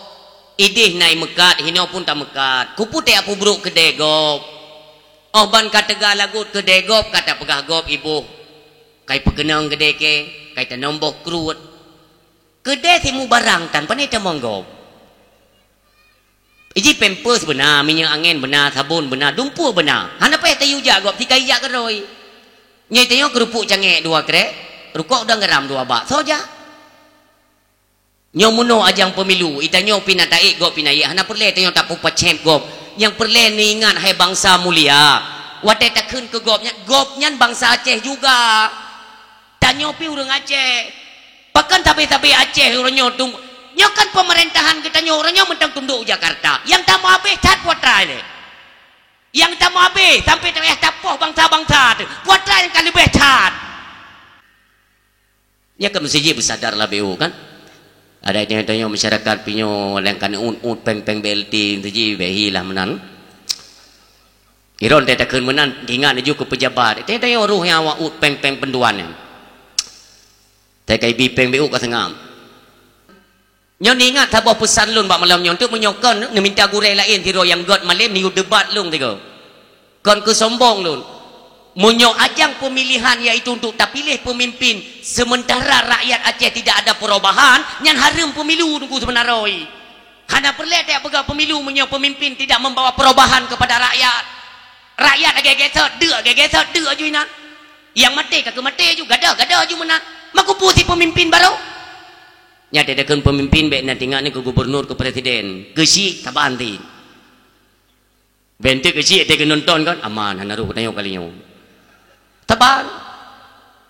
Idéh na imeukat, hinoe pun tameukat. Kupeue teuka peubrok keudée gob? Óh ban ka teuga lagot keudée gob, ka tapeugah gob iboh. Ka ipeukeunong keudée kée, ka itanom boh kruet. Keudée simubarang tan, pane tamong gob? Iji pampers beuna, minyeuk angén beuna, sabon beuna, dumpeue beuna. Hana payah tayue jak gob, sikai jak keudroe. Nyoe tanyoe keureupuk cangék dua krék, rukok dan garam dua bak. Soe jak? Nyoe meunoe ajang pemilu, itanyoe pih na taék gob pih na yék, hana peureulée tanyoe tapeupaccép gob. Nyang peureulée neuingat hai bansa mulia. Watée takheun keu gob nyan, gob nyan bansa Aceh juga. Tanyoe pih ureuëng Aceh. Pakon sabe-sabe Aceh uroe nyoe tung-, nyoe kan pemerintahan geutanyoe uroe nyoe mantong tundok u Jakarta. Nyang tameuabéh that peue atra lé. Nyang tameuabéh sampai teuh tapoh bansa-bansa teuh. Peue atra nyang ka leubeh that. Nyan kan meusti jih beusadar lah B O kan. Ada tanyoe masyarakat pih nyoe nyang ka neuut-ut péng-péng B L T meusti jih bék hi lah meunan. Iron teuh takheun meunan, ingat laju keu pejabat. Teuh tanyoe roh nyang awak ut péng-péng peunduan nyan. Teuh ka ibi péng B O ka seungab. Nyoe neuingat saboh peusan lôn bak malam nyoe, untuk meunyoe kon neuminta gurée laén sidroe nyang gét malém neuyue debat lôn tiga. Kon keu sombong lôn. Meunyoe ajang pemilihan yaitu untuk tapiléh pemimpin, sementara rakyat Aceh tidak ada perubahan, nyan hareuem pemilu Teungku seubeuna roe. Hana peureulée tapeugah pemilu meunyoe pemimpin tidak membawa perubahan kepada rakyat. Rakyat lagée gesot, deuk lagée gesot, deuk aju inan. Nyang maté ka keu maté aju, gadôh, gadôh aju meunan. Meukupu si pemimpin baru. Nyan teuh takheun pemimpin bék na teuingat nyoe keu gubernur, keu presiden. Keuchik taban ti. Bék enteuk keuchik teuh keu nonton kan, aman hana roh tanyoe kali nyoe. Taban.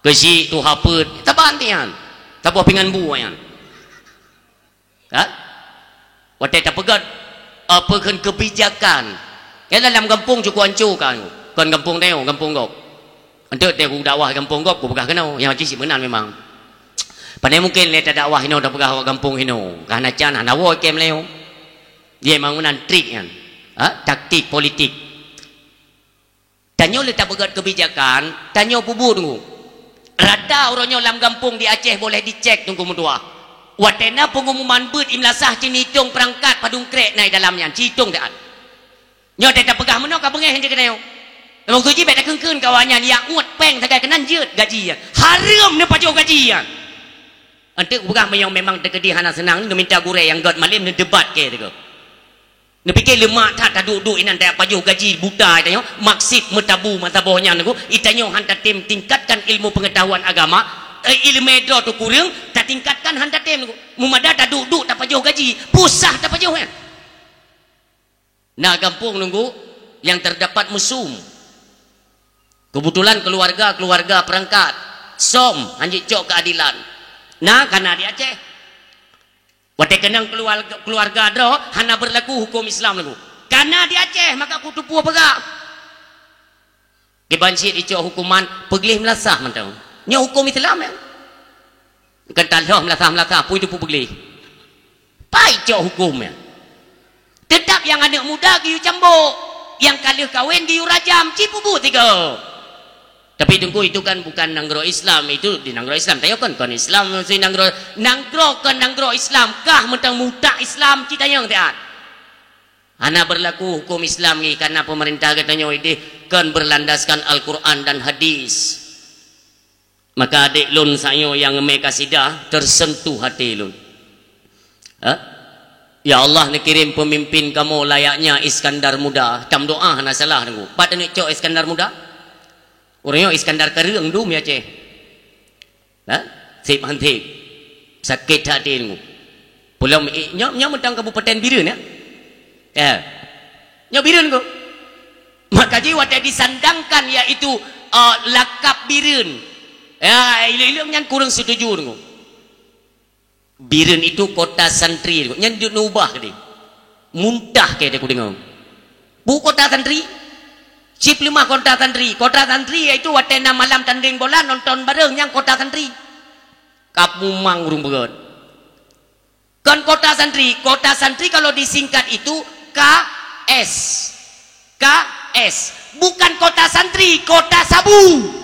Keuchik tuha peuet, taban ti nyan. Saboh pingan bu nyan. Ha? Watée tapeugét apa kheun kebijakan. Ya dalam gampông cukup anco kan. Kon gampông tanyoe, gampông gob. Enteuk teuh kudakwah gampông gob, kupeugah keunoe, nyang cit meunan memang. Pane mungken lé tadakwah inoe tapeugah awak gampông inoe, ka hana can, hana woe kém lé nyoe. Dia memang meunan trik nyan. Ha? Taktik politik. Tanyoe lé tapeugét kebijakan, tanyoe peubuet Teungku. Rata uroe nyoe lam gampông di Aceh boleh dicek Teungku meutuah. Watée na pengumuman beuet i meulasah ci neutong peurangkat padum krék na i dalam nyan, ci neutong that. Nyoe teuh tapeugah meunoe ka beungéh nyan keunoe. Maksud jih bèk takheun-kheun keu awaknyan, nyang uet péng sagai keunan jeuet gaji nyan. Hareuem neupajoh gaji nyan. Eunteuk peugah meunyoe memang teukeudi hana seunang, neuminta gurèe nyang gèt malém neudebat keu teuk. Neupike leumak that taduek-duek inan tapajoh gaji buta tanyoe, maksud meutabu meusaboh nyan teuk, itanyoe han tatem tingkatkan ilmu pengetahuan agama, eh, ileumèe droe teukureueng, tatingkatkan han tatem teuk. Meumada taduek-duek tapajoh gaji, pusah tapajoh nyan. Na gampông teuk nyang terdapat mesum. Keubeutulan keuluwarga-keuluwarga peurangkat, som, hanjeuet cok keuadilan. Na ka na di Aceh. Watèe keunong keuluwarga, keuluwarga droe hana beurlaku hukôm Islam teuk. Ka na di Aceh, maka kuteupue peugah. Kiban cit icok huköman peugleh meulasah mantong. Nyoe hukôm Islam, ya. Kan taloh meulasah-meulasah, pui teupeu peugleh. Pai cok hukôm, ya. Teutap nyang aneuk muda geuyue cambok, nyang ka lheueh kawen geuyue rajam, ci peubuet sigoe. Tapi teungku, itu kan bukan nanggroe Islam, itu di nanggroe Islam. Tanyoe kan kon Islam, si nanggroe, nanggroe kon nanggroe Islam, kah mantong mutak Islam, ci tanyong siat. Hana beurlaku hukôm Islam ngi, karena peumeurintah geutanyoe ideh kon beulandaskan Al-Quran dan hadis. Maka adék lôn sayoe nyang mé kasidah, tersentuh hati lôn. Ha? Ya Allah, neukirém peumimpin kamoe layaknya Iskandar Muda. Tameudoa hana salah teungku. Pat aneuk cok Iskandar Muda? Ureueng nyoe Iskandar Kareueng dum ya Aceh. Ha? Seb han seb. Sakét hati teungku. Pulang, eh, nyoe, nyoe mantong Kabupaten Bireuen, ya? Ya. Nyoe Bireuen kok. Maka jih watèe disandangkan, yaitu, eh, lakab Bireuen. Ya, ileueng-ileueng nyan kureueng setuju teungku. Bireuen itu kota santri, nyan jeuet neuubah keudeh. Muntah keudeh kudeungoe. Peue kota santri? Cit peuleumah kota santri. Kota santri yaitu watèe na malam tandeng bola, nonton bareng, nyan kota santri. Ka mumang ureueng beugöt. Kon kota santri. Kota santri kalau disingkat itu K S. K S. Bukan kota santri, kota sabu.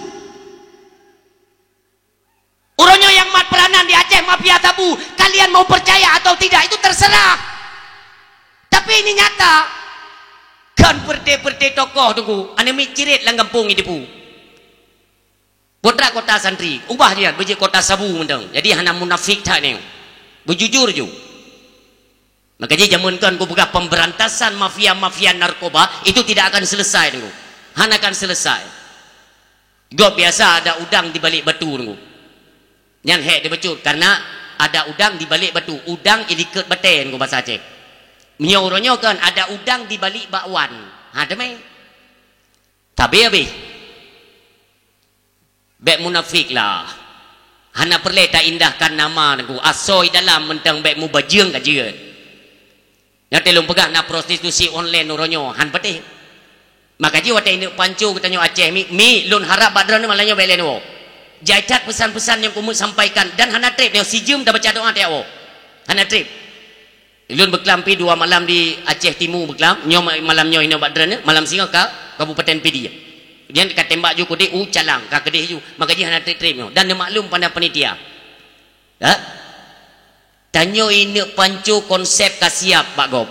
Uroe nyoe nyang mat peuranan di Aceh mafia sabu, kalian mau percaya atau tidak, itu terserah. Tapi ini nyata. Kan peureute-peureute tokoh teungku, aneuk miet ciret lam gampông jiteupeue. Putra kota santri, ubah jih, beujeuet kota sabu mantong. Jadi hana munafik that nyoe. Beujujur ju. Maka jih jameun kan kupeugah pemberantasan mafia-mafia narkoba itu tidak akan selesai teungku. Hana akan selesai. Gob biasa ada udang di balik batu teungku. Nyan hék dibacut karena ada udang di balik batu. Udang ilikot batèe teungku bahasa Aceh. Meunyoe uroe nyoe kan ada udang di balik bakwan. Ha, teumé. Tabe habéh. Bèk munafik lah. Hana peureulèe taindahkan nama teungku. Asoe dalam mantong bèk mubajeueng ka jeuet. Nyoe teuh lôn peugah na prostitusi online uroe nyoe, han patéh. Maka jih watèe ineuk panco geutanyoe Aceh, mi, mi, lôn harap bak droeneuh malam nyoe bèk lé neuwoe. Jai that peusan-peusan nyang kumeuk sampaikan dan hana trép nyoe sijeuem tabaca doa tiep woe. Hana trép. Lôn beuklam pi dua malam di Aceh Timu beuklam, nyoe ma-, malam nyoe inoe bak droeneuh, malam singoh ka Kabupaten Pidie. Nyan ka tembak ju keudeh u Calang, ka keudeh ju. Maka jih hana trép-trép nyoe dan neumaklum pada panitia. Ha? Tanyoe ineuk panco konsep ka siap bak gob.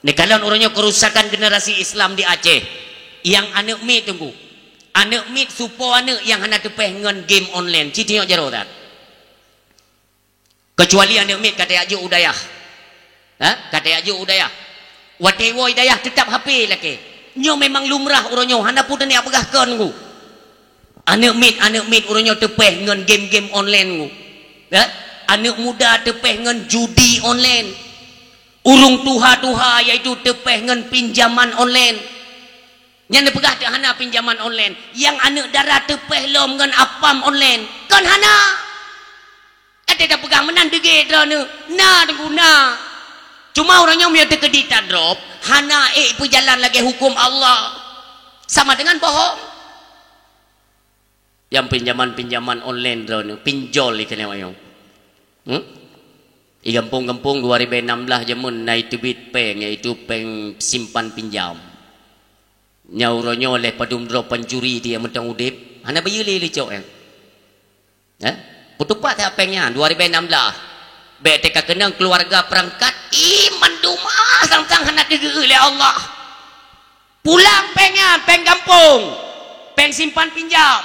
Neukalon uroe nyoe kerusakan generasi Islam di Aceh. Nyang aneuk miet teungku. Aneuk miet supo aneuk nyang hana teupèh ngon game online. Ci teunyok jaroe that. Keucuali aneuk miet ka tajak jok u dayah. Ha? Ka tajak jok u dayah. Watèe woe dayah teutap H P lakèe. Nyoe memang lumrah uroe nyoe, hana peue teuneuk peugah kon teungku. Aneuk miet, aneuk miet uroe nyoe teupèh ngon game-game online teungku. Ya? Aneuk muda teupèh ngon judi online. Ureueng tuha-tuha yaitu teupèh ngon pinjaman online. Nyan neupeugah teuk hana pinjaman online. Nyang aneuk dara teupèh lom ngon apam online. Kon hana. Até tapeugah meunan deungon droeneuh, na teungku na. Cuma ureueng nyang meunyoe teukeudi tadrop, hana ék peujalan lagèe hukôm Allah. Sama dengan bohong. Nyang pinjaman-pinjaman online droeneuh, pinjol ikeuneuk ayong. Hmm? Di gampông-gampông dua ribu enam belas jameun na iteubiet péng, yaitu péng simpan pinjam. Nyan uroe nyoe lé padum droe pancuri dia mantong udép, hana bayeue lé licok nyan. Eh? Peutupat that péng nyan dua ribu enam belas. Bèk teuka keunong keuluwarga peurangkat, ih, mandum ah sang-sang hana teugeue lé Allah. Pulang péng nyan, péng gampông, péng simpan pinjam.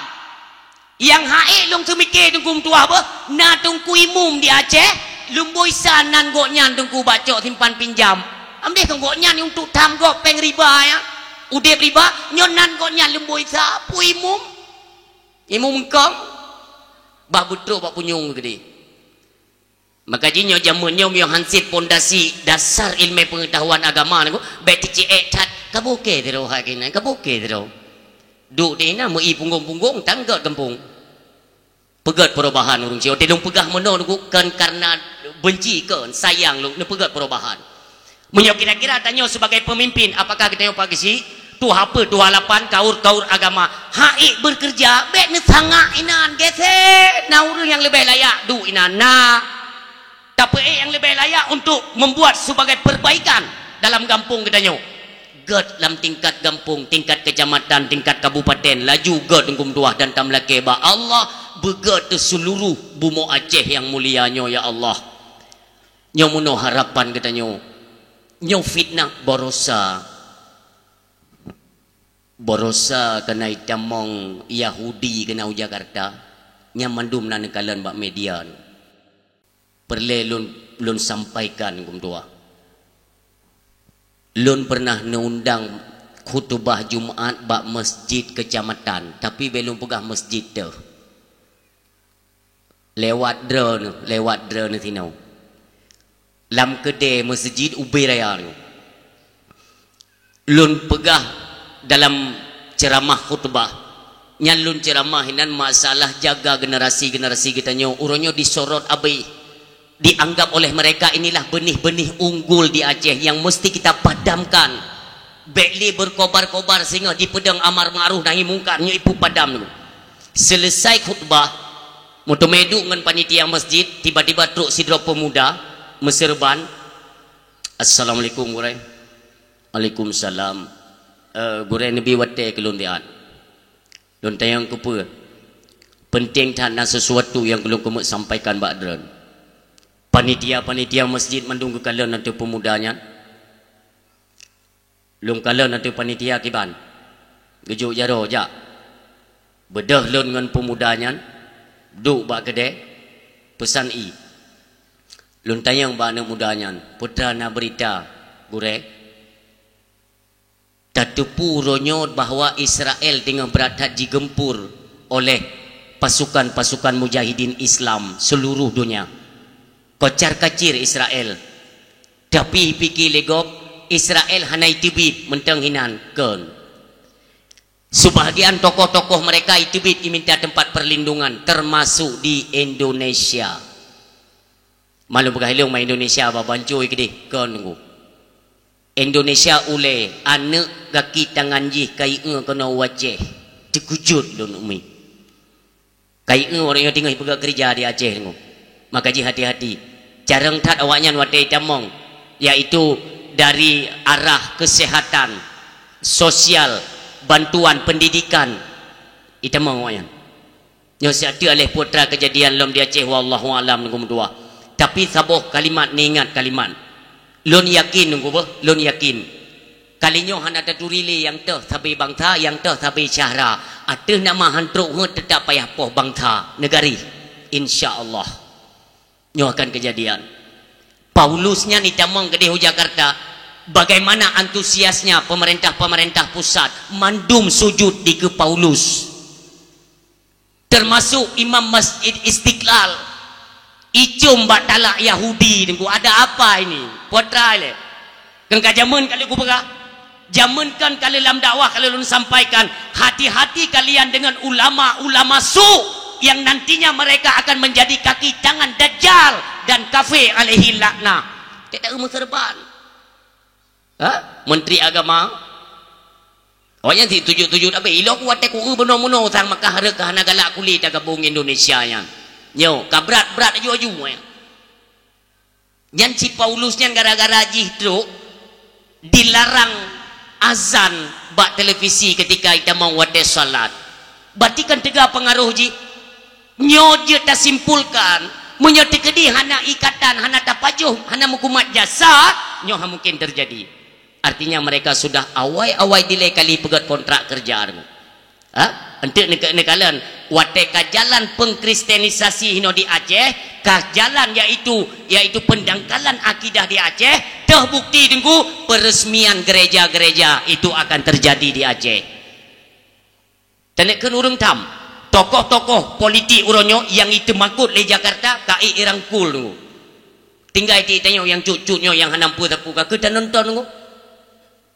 Nyang ha'ék lôn seumike Teungku meutuah beuh, na Teungku Imum di Aceh, lôn bui sa nan gobnyan Teungku bak cok simpan pinjam. Ambéh kon gobnyan untuk tham gob péng riba nyan. Udeb riba, nyoe nan gobnyan lôn bui sa, peue Imum? Imum Engkong? Bah beutrok bak punyueng keudeh. Maka jih nyoe jameun nyoe meunyoe han sép pondasi dasar ileumèe peungeutahuan agama nyoe, bèk teuciek that, ka bukée sidroe hai keunan, ka bukée sidroe. Duek di inan meu-i punggong-punggong, tan gèt gampông. Peugèt perubahan ureueng Aceh. Watèe lôn peugah meunoe nyoe kon karena benci kon, sayang lôn, neupeugèt perubahan. Meunyoe kira-kira tanyoe sebagai pemimpin, apakah geutanyoe Pak Geuchik, tuha peuet, tuha lapan, kaur-kaur agama, ha'ék beureukeureuja, bèk neusangak inan, gesé, na ureueng nyang leubeh layak duek inan, na. Tapeuék nyang leubeh layak untuk membuat sebagai perbaikan dalam gampông geutanyoe. Gèt lam tingkat gampông, tingkat kecamatan, tingkat kabupaten, laju gèt Teungku meutuah dan tameulakèe bak Allah, beugèt teuh seuluruh bumoe Aceh nyang mulia nyoe, ya Allah. Nyoe meunoe harapan geutanyoe. Nyoe fitnah baroesa. Baroesa keunan itamong Yahudi keunan u Jakarta. Nyan mandum na neukalon bak media nyoe. Peureulèe lôn, lôn sampaikan, Teungku meutuah. Lôn pernah neuundang khutubah Jumat bak masjid kecamatan, tapi bèk lôn peugah masjid teuh. Lewat droeneuh, lewat droeneuh sinoe. Lam keudè meuseujid ubé raya nyoe. Lôn peugah dalam ceuramah khutubah, nyan lôn ceuramah inan masalah jaga generasi-generasi geutanyoe. Uroe nyoe disorot abéh, dianggap oleh mereka inilah benih-benih unggul di Aceh yang mesti kita padamkan. Bèk lé beurkobar-kobar singoh dipeudong amar ma'ruf nahi mungkar, nyoe ipeue padam nyoe. Seuleusai khutbah, meuteumèe duek ngon panitia masjid, tiba-tiba trok sidroe peumuda meuseureuban, "Assalamualaikum, Gurèe." "Waalaikumsalam." "Eh, Gurèe, neubi watèe keu lôn siat. Lôn tanyong keupeue? Peunteng that na sisuatu nyang keu lôn keumeuk sampaikan bak droen." Panitia-panitia masjid mandum geukalon ateueh peumuda nyan. Lôn kalon ateueh panitia kiban. Geujok jaroe, "Jak." Beudôh lôn ngon peumuda nyan, duek bak keudè, peusan ie. Lôn tanyong bak aneuk muda nyan, "Peue teuma na beurita, Gurèe?" "Tateupeue uroe nyoe bahwa Israel teungoh brat that jigeumpur oleh pasukan-pasukan mujahidin Islam seuluruh donya. Kocar-kacir Israel. Tapi pike lé gob, Israel hana iteubiet mantong hinan, kon. Sebahagian tokoh-tokoh mereka iteubiet iminta tempat perlindungan, termasuk di Indonesia." Malum peugah ilong ma Indonesia ba bancoi keudeh, kon nunggu. Indonesia ulèe, aneuk gaki tangan jih ka ieu keunoe u Aceh. Teukeujot lôn umi. Ka ieu ureueng nyang teungoh ipeugah keureuja di Aceh nyoe. Maka jih hati-hati. Carông that awaknyan watèe itamong, yaitu dari arah kesehatan, sosial, bantuan pendidikan, itamong awaknyan. Nyoe siat teuk aléh putra kejadian lom di Aceh, wallahu alam, nunggu meutuah. Tapi saboh kalimat, neuingat kalimat. Lôn yakin, nunggu beuh, lôn yakin. Kali nyoe hana taturi lé nyang toh sabe bansa, nyang toh sabe syahra. Ateueh nama han trok heuet teutap payah poh bansa, neugari. Insya Allah. Nyoe akan kejadian. Paulus nyan itamong keudeh u Jakarta. Bagaimana antusiasnya pemerintah-pemerintah pusat mandum sujud dikeue Paulus. Termasuk imam Masjid Istiqlal, icom bak talak Yahudi nunggu, ada apa ini? Putra ilèe. Keu ka jameun ka lheueh kupeugah, jameun kan ka lheueh lam dakwah ka lheueh lôn sampaikan, hati-hati kalian dengan ulama-ulama su yang nantinya mereka akan menjadi kaki tangan Dajjal dan kafé alaihi laknah. Tidak meuseureuban. Ha? Menteri Agama? Awaknyan situju-tuju tapi ilok watèe kueu bunoe-bunoe sang maka hareuga hana galak kuli tagabong Indonesia nyan. Nyoe, ka brat-brat aju-aju, eh. Nyan si Paulus nyan gara-gara jih trok dilarang azan bak televisi ketika itamong watèe salat. Berarti kan teuga pengaruh jih. Nyoe jeuet tasimpulkan, meunyoe teukeudi hana ikatan, hana tapajoh, hana meukumat jasa, nyoe han mungken teujadi. Artinya mereka sudah awai-awai dilée kali peugét kontrak kerja deungoe. Ha? Enteuk neukalon, watée ka jalan pengkristenisasi hinoe di Aceh, ka jalan yaitu, yaitu pendangkalan akidah di Aceh, teuh bukti deungoe peresmian gereja-gereja itu akan terjadi di Aceh. Taneuk kheun ureuëng tham, tokoh-tokoh politik uroe nyoe nyang iteumakot lé Jakarta ka irangkul deungoe. Tinggai ti tanyoe nyang cut-cut nyoe nyang hana peue sapeue ka keuh tanonton deungoe.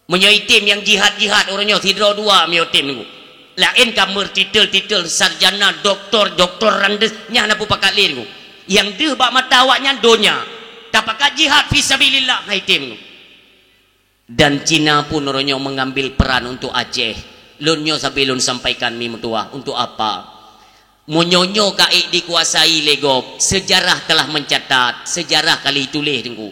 Meunyoe item nyang jihad-jihad uroe nyoe sidroe dua meunyoe tem deungoe. Laén ka meurtitel-titel sarjana, doktor, doktor randes nyang hana peue pakat lé deungoe. Nyang deuh bak mata awaknyan donya. Tapakat jihad fisabilillah hai tem deungoe. Dan Cina pun uroe nyoe mengambil peran untuk Aceh. Lôn nyoe sabe lôn sampaikan mi meutuwah, untuk apa? Meunyoe nyoe ka ék dikuasai lé gob, sejarah telah mencatat, sejarah ka lheueh tuléh deungoe.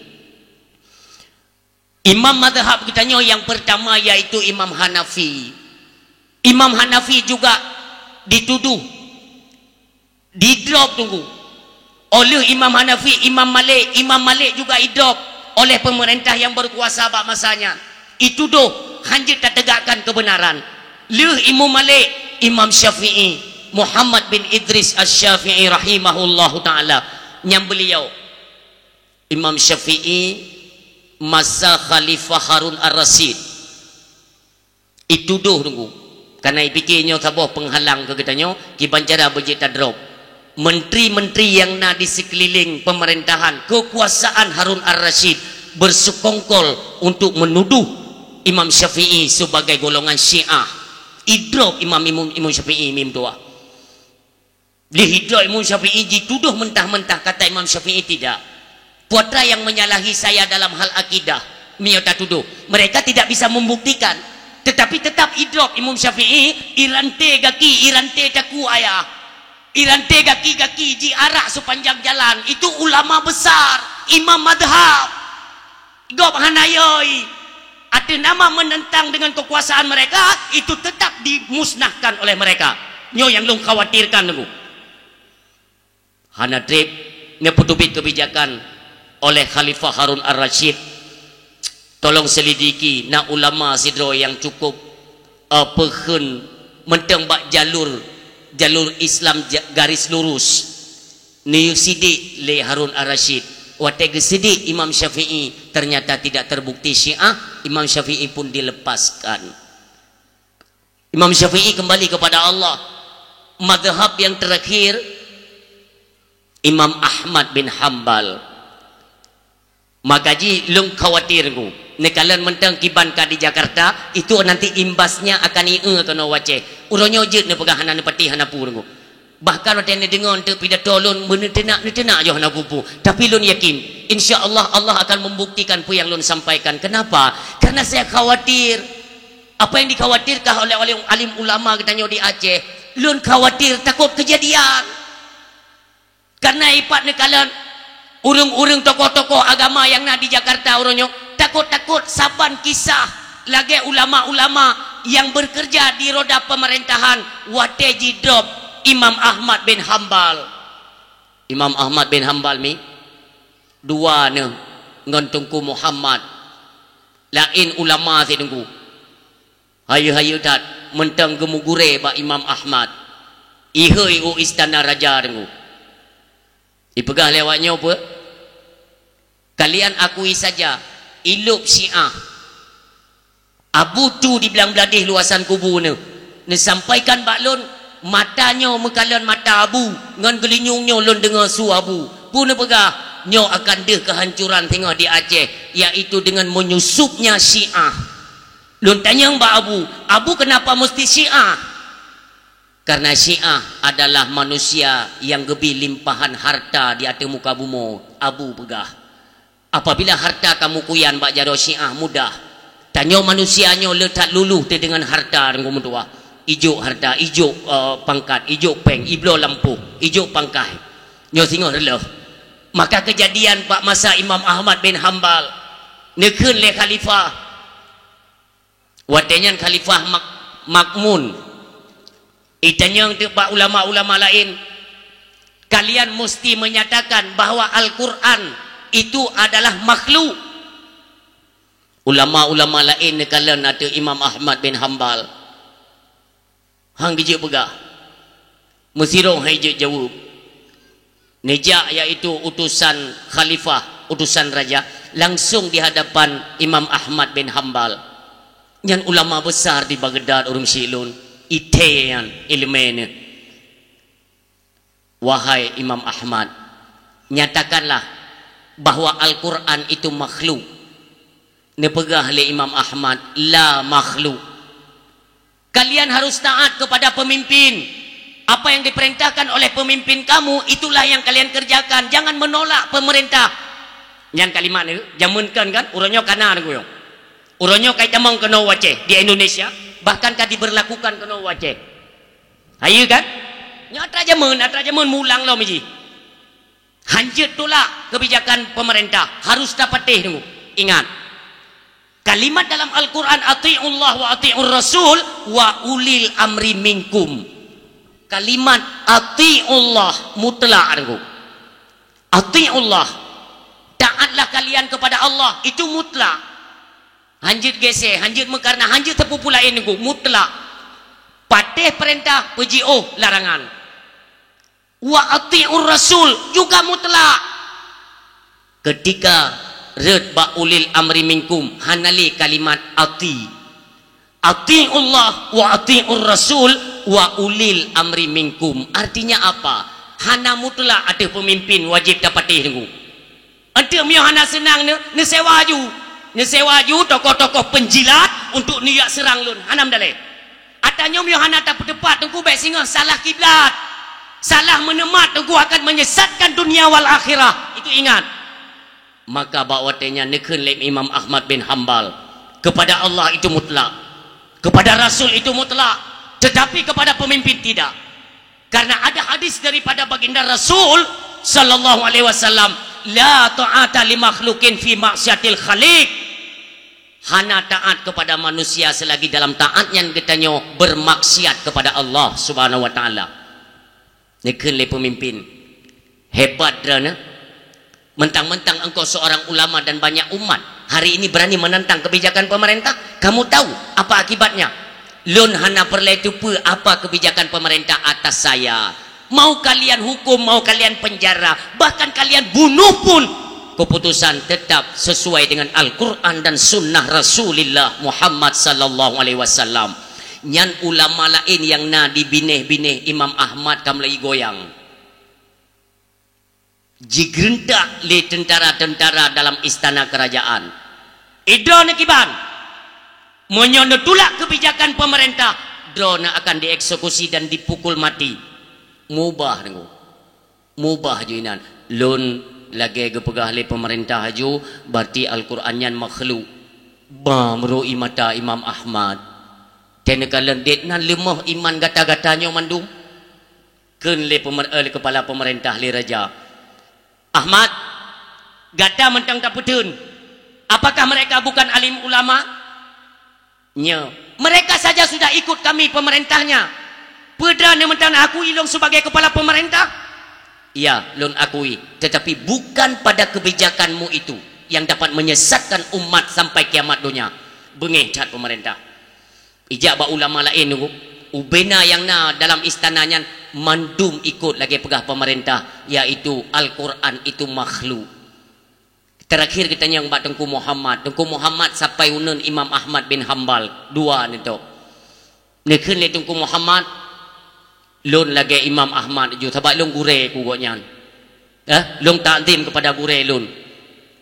Imam mazhab geutanyoe yang pertama yaitu Imam Hanafi. Imam Hanafi juga dituduh didrop deungoe oleh Imam Hanafi, Imam Malik. Imam Malik juga idrop oleh pemerintah yang berkuasa bak masa nyan. Itudoh hanjeuet tategakkan kebenaran. Lheueh Imam Malik, Imam Syafi'i, Muhammad bin Idris Asy-Syafi'i rahimahullahu taala, nyang beliau, Imam Syafi'i, masa Khalifah Harun Ar-Rasyid. Itudoh deungoe. Karena ipike nyoe saboh penghalang keu geutanyoe, kiban cara beujeuet tadrop. Menteri-menteri yang na di sekeliling pemerintahan kekuasaan Harun Ar-Rasyid bersekongkol untuk menuduh Imam Syafi'i sebagai golongan Syiah. Idrop Imam, Imam, Imam Syafi'i mi meutuwah. Lheueh idrop Imam Syafi'i jitudoh mentah-mentah, kata Imam Syafi'i tidak. Putra yang menyalahi saya dalam hal akidah, meunyoe tatudoh. Mereka tidak bisa membuktikan. Tetapi tetap idrop Imam Syafi'i, iranté gaki, iranté takue ayah. Iranté gaki-gaki, jiarak sepanjang jalan. Itu ulama besar, imam madhab. Gob hana yoi. Ateueh nama menentang dengan kekuasaan mereka, itu tetap dimusnahkan oleh mereka. Nyoe nyang lôn khawatirkan deungoe. Hana treb neupeuteubiet kebijakan oleh Khalifah Harun Ar-Rasyid. Tolong selidiki, na ulama sidroe nyang cukup, eh, peukheun mantong bak jalur, jalur Islam ja-, garis lurus. Neuyue sidik lé Harun Ar-Rasyid. Watée geusidik Imam Syafi'i, ternyata tidak terbukti Syiah, Imam Syafi'i pun dilepaskan. Imam Syafi'i kembali kepada Allah. Mazhab yang terakhir, Imam Ahmad bin Hambal. Maka jih lôn khawatir ku, neukalon mantong kiban ka di Jakarta, itu nanti imbasnya akan ie keunoe u Aceh. Uroe nyoe jeuet neupeugah hana neupatéh hana peue deungoe. Bahkan watée neudeungoe eunteuk pidato lôn, meuneuteunak-neuteunak yoh hana peue-peue. Tapi lôn yakin, insya Allah, Allah akan membuktikan peue nyang lôn sampaikan. Kenapa? Karena saya khawatir. Apa yang dikhawatirkan oleh, oleh alim ulama geutanyoe di Aceh, lôn khawatir takot keujadian. Karena ipat neukalon ureuëng-ureuëng tokoh-tokoh agama nyang na di Jakarta uroe nyoe, takot-takot saban kisah lagée ulama-ulama nyang beureukeureuja di roda peumeurintahon watée jidrop Imam Ahmad bin Hambal. Imam Ahmad bin Hambal mi dua neuh ngon Teungku Muhammad, laén ulama si Teungku. Hayeue-hayeue that mantong geumugurée bak Imam Ahmad. Ihôi u istana raja deungoe. Ipeugah lé awak nyoe peue? Kalian akui saja, ilôb Syiah. Abu tu di blang bladeh luwasan kubu neuh. Neusampaikan bak lôn, mata nyoe meukalon mata Abu, ngon geulinyueng nyoe lôn deungoe su Abu. Peue neupeugah? Nyoe akan deuh keuhancuran singoh di Aceh, yaitu dengan menyusupnya Syiah. Lôn tanyong bak Abu, "Abu, kenapa mesti Syiah?" "Karena Syiah adalah manusia nyang geubi limpahan harta di ateueh muka bumoe," Abu peugah. "Apabila harta kamu kuyan bak jaroe Syiah mudah, tanyoe manusia nyoe le that luluh teuh deungon harta deungon meutuwah. Ijok harta, ijok, eh, pangkat, ijok péng, ibloe lampôh, ijok pangkai. Nyoe singoh reuloh." Maka keujadian bak masa Imam Ahmad bin Hambal, neukheun lé khalifah, watée nyan Khalifah Mak-, Makmun, itanyong teuk bak ulama-ulama laén, "Kalian mesti menyatakan bahwa Al-Quran itu adalah makhluk." Ulama-ulama laén neukalon ateueh Imam Ahmad bin Hambal. Han geujeuet peugah. Meusidroe han jeuet jaweueb. Neujak, yaitu utusan khalifah, utusan raja, langsong di hadapan Imam Ahmad bin Hambal. Nyan ulama besar di Baghdad, ureuëng syiek lôn. Ithée nyan iéleumé neuh. Wahai Imam Ahmad, nyatakanlah bahwa Al-Quran itu makhluk. Neupeugah lé Imam Ahmad, "La makhluk. Kalian harus taat kepada pemimpin. Apa yang diperintahkan oleh pemimpin kamu, itulah yang kalian kerjakan. Jangan menolak pemerintah." Nyan kalimat ni, jameun kan, kan? Uroe nyoe kana, Teungku. Uroe nyoe ka itamong keunoe u Aceh, di Indonesia, bahkan ka diberlakukan keunoe u Aceh. Hayeue kan? Nyoe atra jameun, atra jameun mulang lom jih. Han jeuet tulak kebijakan pemerintah, harus tapatéh, Teungku. Ingat, kalimat dalam Al-Quran, "Ati'ullah wa ati'ur rasul wa ulil amri minkum." Kalimat "ati'ullah" mutlak, Teungku. "Ati'ullah", taatlah kalian kepada Allah, itu mutlak. Han jeuet geusé, han jeuet meukarna, han jeuet teupeu-pue laén, Teungku, mutlak. Patéh peurintah, peujiôh larangan. "Wa ati'ur rasul" juga mutlak. Ketika rhot bak "ulil amri minkum", hana lé kalimat "ati". "Ati'ullah wa ati'ur rasul wa ulil amri minkum". Artinya apa? Hana mutlak ateueh peumimpin wajéb tapatéh, Teungku. Enteuk meunyoe hana seunang neu-, neusewa aju. Neusewa aju tokoh-tokoh penjilat untuk neujak seurang lôn. Hana meudaleh. Ata nyoe meunyoe hana tapeuteupat, Teungku, bék singoh salah kiblat. Salah meuneumat, Teungku, akan menyesatkan dunia wal akhirah. Itu ingat. Maka bak watée nyan neukheun lé Imam Ahmad bin Hambal, "Kepada Allah itu mutlak. Kepada Rasul itu mutlak. Tetapi kepada pemimpin tidak." Karena ada hadis daripada Baginda Rasul sallallahu alaihi wasallam, "La ta'ata li makhlukin fi maksiatil khaliq." Hana taat kepada manusia selagi dalam taat nyan geutanyoe bermaksiat kepada Allah Subhanahu wa Taala. Neukheun lé peumimpin, "Hebat droeneuh! Mentang-mentang engkau seorang ulama dan banyak umat, hari ini berani menantang kebijakan pemerintah. Kamu tahu apa akibatnya? Lôn hana peureulée teupeue apa kebijakan pemerintah atas saya. Mau kalian hukum, mau kalian penjara, bahkan kalian bunuh pun, keputusan tetap sesuai dengan Al-Quran dan Sunnah Rasulullah Muhammad sallallahu alaihi wasallam." Nyan ulama laén nyang na di binéh-binéh Imam Ahmad ka mulai goyang. Jigeureuntak lé tentara-tentara dalam istana kerajaan. "Idroeneuh kiban! Meunyoe neutulak keubijakan peumeurintah, droeneuh akan dieksekusi dan dipukul mati." Mubah, Teungku. Mubah ju inan. Lôn lagée geupeugah lé peumeurintah aju, berarti Al-Quran nyan makhluk. Ba meurui mata Imam Ahmad. Teuneukala dit nan leumoh iman gata-gata nyoe mandum. Kheun lé pemer-, eh, lé kepala pemerintah, lé raja, "Ahmad, gata mantong tapeutheun, apakah mereka bukan alim ulama?" "Nyo, mereka saja sudah ikut kami pemerintahnya. Peue droeneuh mantong akui lôn sebagai kepala pemerintah?" "Ya, lôn akui, tetapi bukan pada kebijakanmu itu yang dapat menyesatkan umat sampai kiamat donya." Beungéh that pemerintah. Ijak bak ulama laén, ubena nyang na dalam istana nyan mandum ikut lagée peugah pemerintah, yaitu Al-Quran itu makhluk. Terakhir geutanyong bak Teungku Muhammad. Teungku Muhammad sampai uneun Imam Ahmad bin Hambal, dua neutôk. Neukheun lé Teungku Muhammad, "Lôn lagée Imam Ahmad ju, sabab lôn gurée keu gobnyan. Eh, lôn takzim kepada gurée lôn.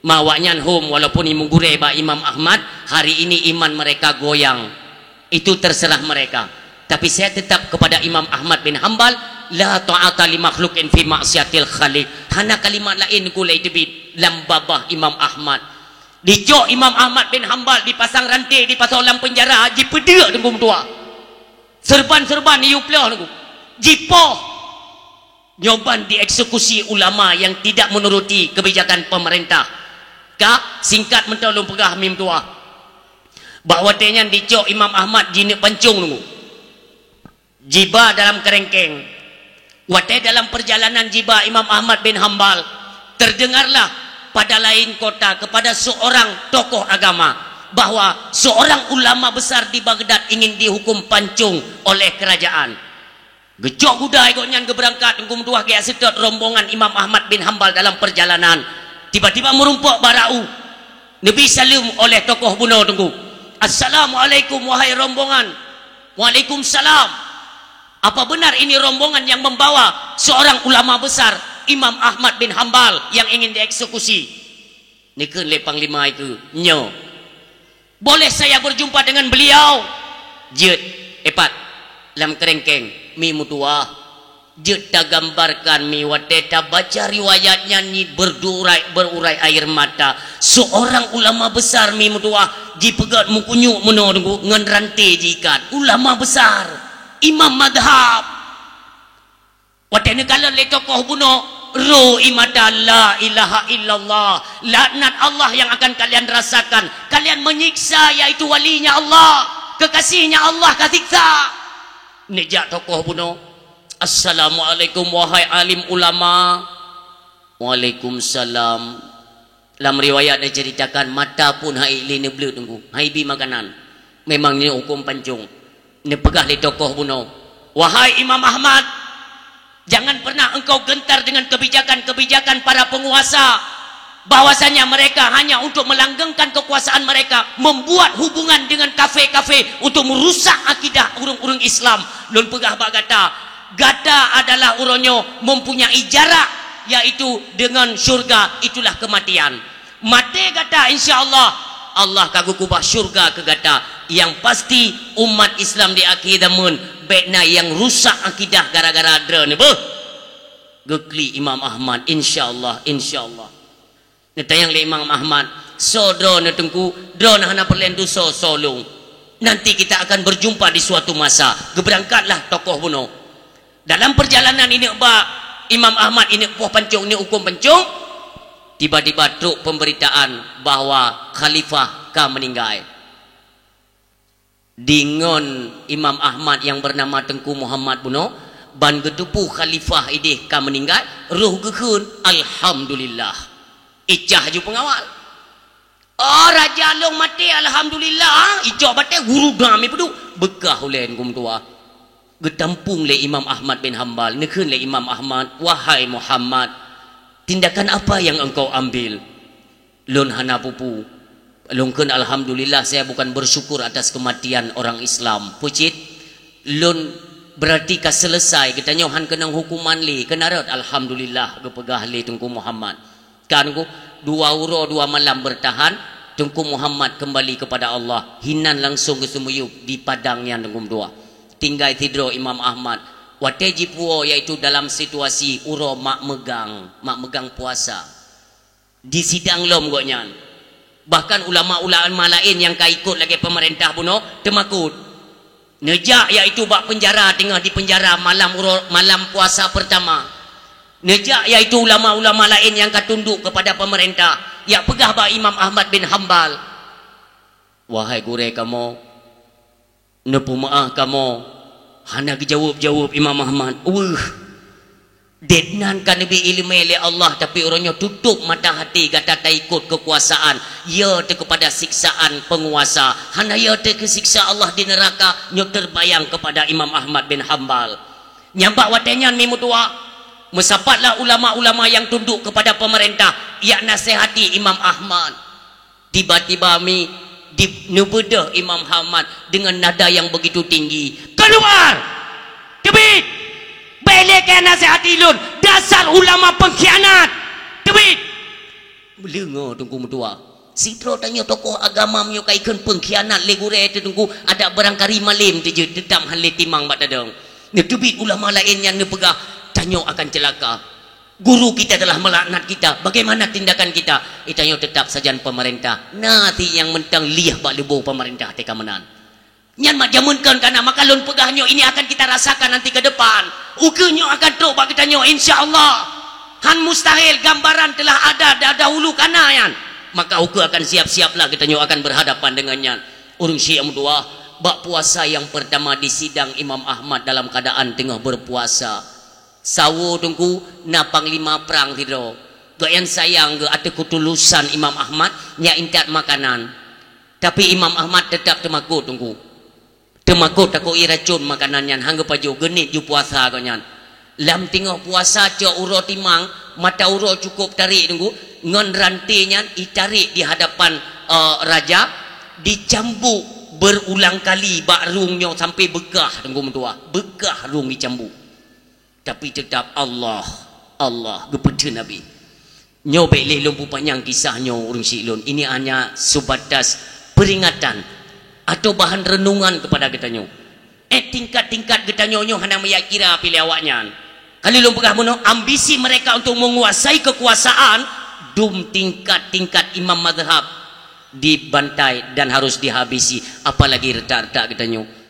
Ma awaknyan hom, walaupun imum gurée bak Imam Ahmad, hari ini iman mereka goyang. Itu terserah mereka. Tapi saya tetap kepada Imam Ahmad bin Hambal, la ta'ata li makhlukin fi maksiatil khaliq." Hana kalimat laén gulai teubiet lam babah Imam Ahmad. Dicok Imam Ahmad bin Hambal, dipasang ranté, dipasang lam penjara, jipeudeuk Teungku meutuah. Serban-serban yue ploh Teungku. Jipoh. Nyoe ban dieksekusi ulama yang tidak menuruti kebijakan pemerintah. Ka, singkat mantong lôn peugah mim tuah. Bak watée nyan dicok Imam Ahmad jineuk pancong Teungku. Jiba dalam kerengkeng. Watée dalam perjalanan jiba Imam Ahmad bin Hambal, terdengarlah pada lain kota kepada seorang tokoh agama. bahwa seorang ulama besar di Baghdad ingin dihukum pancung oleh kerajaan. Geucok gudai gobnyan geubeurangkat, Teungku meutuah, geujak seutôt rombongan Imam Ahmad bin Hambal dalam perjalanan. Tiba-tiba meurumpok bak rau. Neubi saleuem oleh tokoh bunoe, Teungku. "Assalamualaikum, wahai rombongan." "Waalaikumsalam." "Apa benar ini rombongan yang membawa seorang ulama besar, Imam Ahmad bin Hambal, yang ingin dieksekusi?" Neukheun lé panglima ikeu, "Nyo." "Boleh saya berjumpa dengan beliau?" "Jeuet, eh pat, lam keureueng keng, mi meutuah. Jeuet tagambarkan mi, watée tabaca riwayat nyan nyi beururai-beururai air mata. Seorang ulama besar mi meutuah, jipeugét meukunyuk meunoe, Teungku, ngon ranté jiikat. Ulama besar, imam madhab." Watée neukalon lé tokoh bunoe, ro ie mata, "La ilaha illallah. Laknat Allah yang akan kalian rasakan. Kalian menyiksa, yaitu walinya Allah, kekasihnya Allah ka siksa." Neujak tokoh bunoe, "Assalamualaikum, wahai alim ulama." "Waalaikumsalam." Lam riwayat neuceuritakan, mata pun hai lé neubleuet, Teungku, hai bi makanan. Memang nyoe huköm pancong. Neupeugah lé tokoh bunoe, "Wahai Imam Ahmad, jangan pernah engkau gentar dengan kebijakan-kebijakan para penguasa, bahwasanya mereka hanya untuk melanggengkan kekuasaan mereka, membuat hubungan dengan kafe-kafe untuk merusak akidah ureuëng-ureuëng Islam. Lôn peugah bak gata, gata adalah uroe nyoe mempunyai jarak, yaitu dengan syurga, itulah kematian. Maté gata, insya Allah, Allah ka geukeubah syurga keu gata. Nyang pasti, umat Islam di akhé zaman bék na nyang rusak akidah gara-gara droeneuh." Beuh! Geuklik Imam Ahmad, "Insya Allah, insya Allah." Neutanyong lé Imam Ahmad, "Soe droeneuh, Teungku? Droeneuh hana peureulée dusoe, soe lôn. Nanti kita akan berjumpa di suatu masa." Geubeurangkatlah tokoh bunoe. Dalam perjalanan ineuk bak Imam Ahmad, ineuk poh pancong, ineuk huköm pancong, tiba-tiba trok pemberitaan bahwa khalifah ka meuninggai. Deungon Imam Ahmad nyang bernama Teungku Muhammad bunoe, ban geuteupeue khalifah ideh ka meuninggai, roh geukheun, "Alhamdulillah." Icah ju peungawal. "Oh, raja lôn maté, alhamdulillah." Icok batée guru dam ipeuduek, beukah ulée huköm tuha. Geutampong lé Imam Ahmad bin Hambal, neukheun lé Imam Ahmad, "Wahai Muhammad, tindakan apa yang engkau ambil?" "Lôn hana peue-peue. Lôn kheun alhamdulillah, saya bukan bersyukur atas kematian orang Islam. Peue cit, lôn berarti ka selesai, geutanyoe han keunong hukuman lé, keunan rot alhamdulillah," geupeugah lé Teungku Muhammad. Kan ku, dua uroe dua malam bertahan, Teungku Muhammad kembali kepada Allah, hinan langsung geuseumiyueb di padang nyan Teungku meutuah. Tinggai sidroe Imam Ahmad, watée jipuwoe, yaitu dalam situasi uroe mak meugang, mak meugang puasa. Disidang lom gobnyan. Bahkan ulama-ulama laén nyang ka ikot lagée peumeurintah bunoe teumakot. Neujak, yaitu bak peunjara, teungoh dipeunjara malam uroe, malam puasa peurtama. Neujak, yaitu ulama-ulama laén nyang ka tundok keupada peumeurintah, jak peugah bak Imam Ahmad bin Hambal, "Wahai gurée kamoe, neupeumeuáh kamoe." Hana geujaweueb-jaweueb Imam Ahmad. Weueh! Deungon ka neubi iéleumé lé Allah, tapi uroe nyoe tutôb mata hati gata taikot keukuasaan, ya teuh keupada siksaan peunguasa, hana ya teuh keu siksa Allah di neuraka. Nyoe teubayang keupada Imam Ahmad bin Hambal. Nyang bak watée nyan mi meutuah, meusapatlah ulama-ulama nyang tundok keupada peumeurintah, jak nasihati Imam Ahmad. Tiba-tiba mi di-, neubeudôh Imam Ahmad deungon nada nyang beugitu tinggi, "Keuluar! Teubiet! Bék lé keu nasihati lôn! Dasar ulama peungkhianat! Teubiet!" Leungoe Teungku meutuah. Sidroe tanyoe tokoh agama meunyoe ka ikheun peungkhianat lé gurée teuh Teungku, adak barangkari malem teujeuet, teutab han lé timang bak tadong. Neuteubiet ulama laén nyan neupeugah, "Tanyoe akan ceulaka. Guru kita telah melaknat kita, bagaimana tindakan kita?" Geutanyoe teutab sajan peumeurintah. Na si nyang mantong lieh bak lubong peumeurintah teuka meunan. Nyan mak jameun kon kana, maka lôn peugah nyoe, ini akan kita rasakan nanti ke depan. Ukeue nyoe akan trok bak geutanyoe, insya Allah. Han mustahil, gambaran telah ada da-, dahulu kana nyan. Maka ukeue akan siap-siaplah geutanyoe akan berhadapan dengan nyan. Ureuëng syiek meutuah, bak puasa nyang peurtama disidang Imam Ahmad dalam keuadaan teungoh berpuasa. Sawo Teungku, na panglima prang sidroe. Gobnyan sayang geuh ateueh keutulusan Imam Ahmad, nyak intat makanan. Tapi Imam Ahmad teutap teumakot, Teungku. Teumakot takot ie racôn makanan nyan, han geupajoh, geuniet ju puasa gobnyan. Lam teungoh puasa cok uroe timang, mata uroe cukôp tarék, Teungku, ngon ranté nyan itarek di hadapan, eh, raja, dicambuk berulang kali bak rhueng nyoe sampai beukah, Teungku meutuah. Beukah rhueng dicambuk. Tapi teutap Allah, Allah, geupeutheun Nabi. Nyoe bék lé lôn peupanyang kisah nyoe, ureuëng syiek lôn. Ini hanya sebatas peringatan atau bahan renungan kepada geutanyoe. Eh, tingkat-tingkat geutanyoe nyoe hana meuyak kira pih lé awaknyan. Ka lheueh lôn peugah bunoe, ambisi mereka untuk menguasai kekuasaan, dum tingkat-tingkat imam mazhab dibantai dan harus dihabisi, apalagi retak-retak geutanyoe.